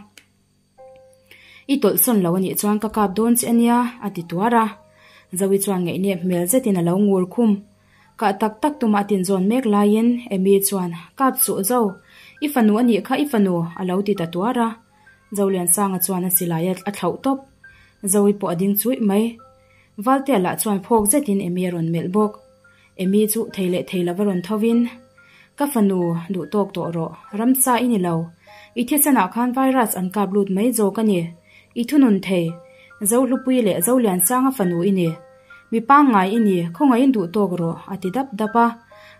I tawlh sawn lo anih chuan ka kap dawn che ania, a ti tuar a. Zoe chuan ngaihnep hmel zetin a lo ngur khum. Kah tak tak tumah a tinzawn mek laiin Amy chuan, Kap suh Zo, i fanu anih kha i fanu, a lo ti ta tuar a. Zoliansanga chuan a silai a thlauh tawp. Zoe pawh a ding chuih mai. Valtea lah chuan phawk zetin Amy a rawn melh bawk. Amy chu thei leh thei lova rawn thovin, Ka fanu, duh tawk tawh rawh. Ramsa i ni lo. I thisenah khan virus an kap lut mai zawk a ni. I thunun thei. Zohlupui leh Zoliansanga fanu i ni. Mi pangngai i ni, khawngaihin duh tawk rawh, a ti dap dap a.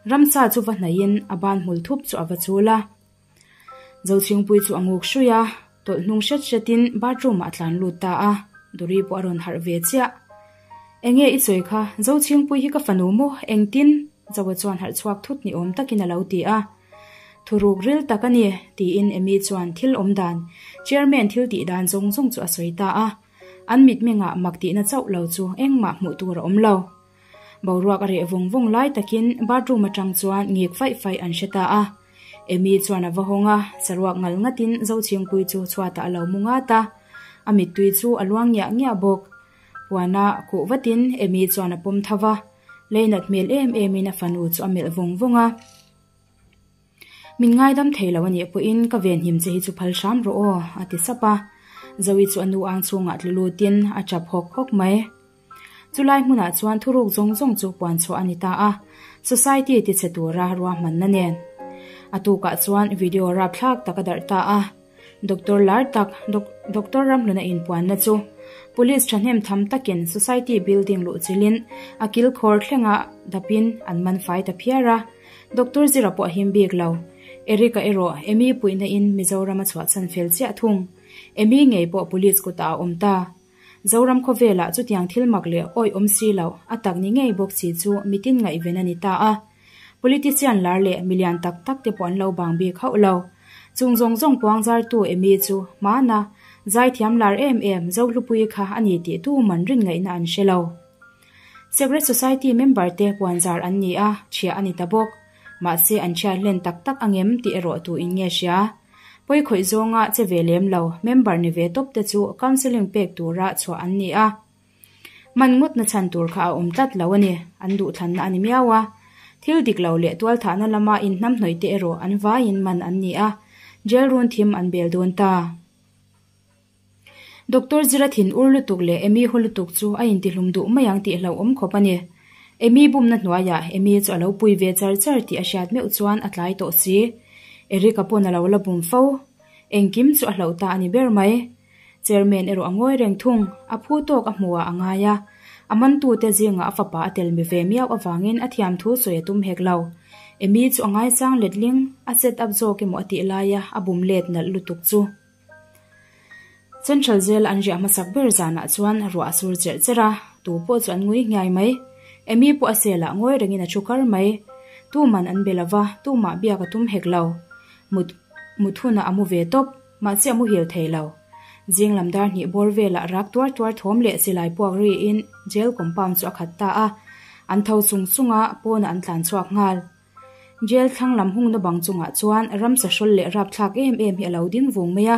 Ramsa chu va hnaihin a ban hmul thup chu a va chul a. Zochhingpui chu a nguk hrui a, tawlh hnung hret hretin bathroom ah a tlan lut ta a. Duri pawh a rawn harh ve chiah. Enge i sawi kha, Zochhingpui hi ka fanu maw? Engtin? Zoa chuan harh chhuak thut ni awm takin a lo ti a. Thuruk ril tak a ni, tiin Amy chuan thil awm dan, Chairman thil tih dan zawng zawng chu a sawi ta a. An mitmengah mak tihna chauh lo chu engmah hmuh tur a awm lo. Boruak a reh vawng vawng lai takin bathroom atang chuan ngik faih faih an hre ta a. Amy chuan a va hawng a, saruak ngal ngatin Zochhingpui chu chhuatah a lo mu ngat a. A mittui chu a luang ngiah ngiah bawk. Puana khuh vatin Amy chuan a pawm tho va, leinat hmel em emin a fanu chu a melh vawng vawng a. Min ngaidam thei lo a nih pawhin ka venhim che hi chu phal hram rawh aw, a ti sap a. Zoe chu a nu ang chhungah tlu lutin a tap hawk hawk mai. Chulai hmunah chuan thuruk zawng zawng chu puan chhuah a ni ta a, society tichhe tura ruahmanna nen. A tukah chuan video rapthlak tak a darh ta a. Doctor lar tak, Doctor Ramhluna inpuanna chu Police thahnem tham takin Society building luhchilhin a kilkhawr thlenga dapin an man fai ta phiar a. Doctor Zira pawh a him bik lo. Eric-a erawh Amy puihna in Mizoram a chhuahchhan fel chiah thung. Amy ngei pawh Police kutah a awm ta. Zoram khawvelah chutiang thil mak leh awih awm si loh a tak ni ngei bawk si chu mitin ngaihven a ni ta a. Politician lar leh milian tak tak te pawh an lo bang bik hauh lo. Chung zawng zawng puang zartu Amy chu hmana zaithiam lar em em Zohlupui kha a ni tih tu man rin ngaihna an hre lo. Secret Society member te puan zar an ni a, chhiah a ni ta bawk. Mahse an chhiat hlen tak tak angem tih erawh tu in nge hria. Pawi khawih zawnga che ve lem lo member ni ve tawp te chu counselling pek tura chhuah an ni a. Man ngawtna chhan tur kha a awm tlat lo a ni, an duhthlanna a ni miau a. Thil dik lo leh tualthahna lama inhnamhnawih te erawh an vaiin man an ni a, jail run thim an bel dawn ta. Doctor Zira thin ur lutuk leh Amy haw lutuk chu a intihlum duh mai ang tih hlauhawm khawp a ni. Amy bumna hnuaiah Amy chu a lo pui ve char char tih a hriat meuh chuan a tlai tawh si. Eric-a pawn a lo la bum fo. Engkim chu a hlauh ta a ni ber mai. Chairman erawh a ngawi reng thung, a phu tawk a hmuh ah a ngai a. A mantute zingah a fapa a tel mi ve miau avangin a thiam thu sawi a tum hek lo. Amy chu a ngaisang letling, a set up zawk emaw a tih laia a bum let nalh lutuk chu. Central Jail an riah hmasak ber zanah chuan ruah a sur cherh cherh a, tu pawh chu an ngui nghiai mai. Amy pawh a selah ngawi rengin a thu kar mai. Tuman an be lova, tumah biak a tum hek lo. Mut mut hunah a mu ve tawp, mahse a muhil thei lo. Zing lam dar hnih bawr velah rak tuar tuar thawm leh silai puak riin jail compound chu a khat ta a. An tho chung chung a, pawnah an tlan chhuak nghal. Jail thlang lam hungna bang chungah chuan ramsa hrawl leh rapthlak em em hi a lo ding vung mai a.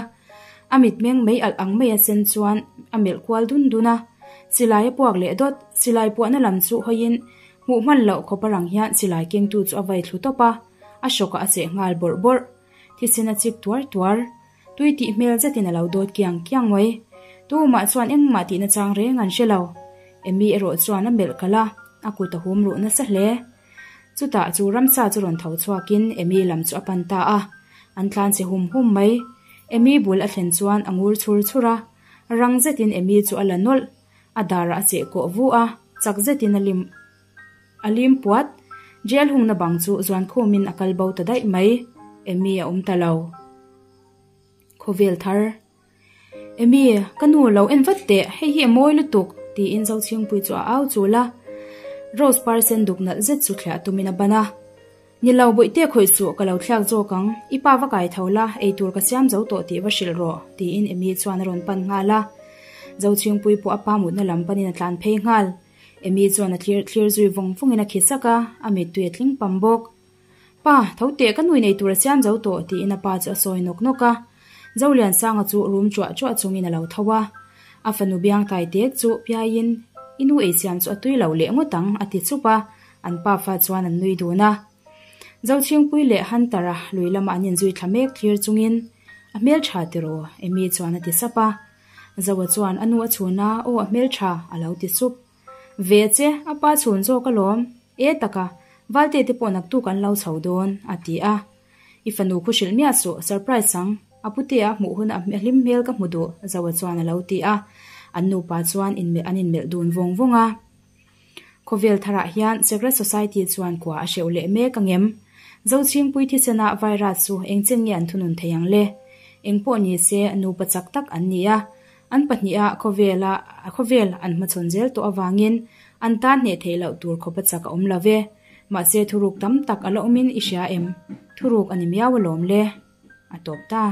A mitmeng mei alh ang mai a sen chuan a melh kual dun dun a. Silai a puak leh dawt, silai puahna lam chu hawiin hmuh hman loh khawp a rang hian silai kengtu chu a vai thlu tawp a, a hrawkah a cheh nghal bawrh bawrh. Thisen a chik tuar tuar. Tui tih hmel zetin a lo dawt kiang kiang mai. Tumah chuan engmah tihna chang reng an hre lo. Amy erawh chuan a melh kalh a, a kut a hum ruh nasa hle. Chutah chu ramsa chu rawn tho chhuakin Amy lam chu a pan ta a, an tlan che hum hum mai. Amy bul a thlen chuan a ngur chhur chhur a, rang zetin Amy chu a la nawlh. A darah a cheh kawh vu a, chak zetin a lim a lim puat. Jail hungna bang chu zuan khumin a kal bo ta daih mai. Amy a awm ta lo. Khawvel thar. Amy, ka nu lo en vat teh, hei hi a mawi lutuk, tiin Zochhingpui chu a au chul a. Rose par sen duk nalh zet chu thliah tumin a ban a. Ni lo, bawihte khawih suh, ka lo thliak zawk ang. I pa va kai tho la, eitur ka siam zo tawh tih va hrilh rawh, tiin Amy chuan a rawn pan nghal a. Zochhingpui pawh a pa mutna lam panin a tlan phei nghal. Amy chuan a thlir thlir zui vawng vawngin a khi sak a, a mittui a tling pam bawk. Pa, tho teh ka nui nei tur a siam zo tawh, tiin a pa chu a sawi nawk nawk a. Zoliansanga chu rum chuah chuah chungin a lo tho a. A fanu biang tai tek chu piaiin, I nu ei siam chu a tui lo leh ngawt ang, a ti chup a. An pafa chuan an nui dun a. Zochhingpui leh Hunter-a lui lama an inzui thla mek thlir chungin, A hmeltha tiraw? Amy chuan a ti sap a. Zoa chuan a nu a chhun a, Aw a hmeltha, a lo ti sup. Ve che, a pa chhun zawk alawm. E taka, Valte te pawh naktuk an lo chho dawn, a ti a. I fanu khu hrilh miah suh, surprise ang. A putea a hmuh hun a hlim hmel ka hmu duh, Zoa chuan a lo ti a. An nupa chuan inmelh an inmelh dun vawng vawng a. Khawvel tharah hian Secret Society chuan kua a hreuh leh mek angem? Zochhingpui thisena virus chu engchen nge an thunun thei ang le? Engpawh ni se, nupa chak tak an ni a. An pahniha khawvela khawvel an hmachhawn zel tawh avangin an tan hneh theih loh tur khawpa chak a awm lo ve. Mahse thuruk tam tak a la awmin i hria em? Thuruk a ni miau alawm le. A tawp ta.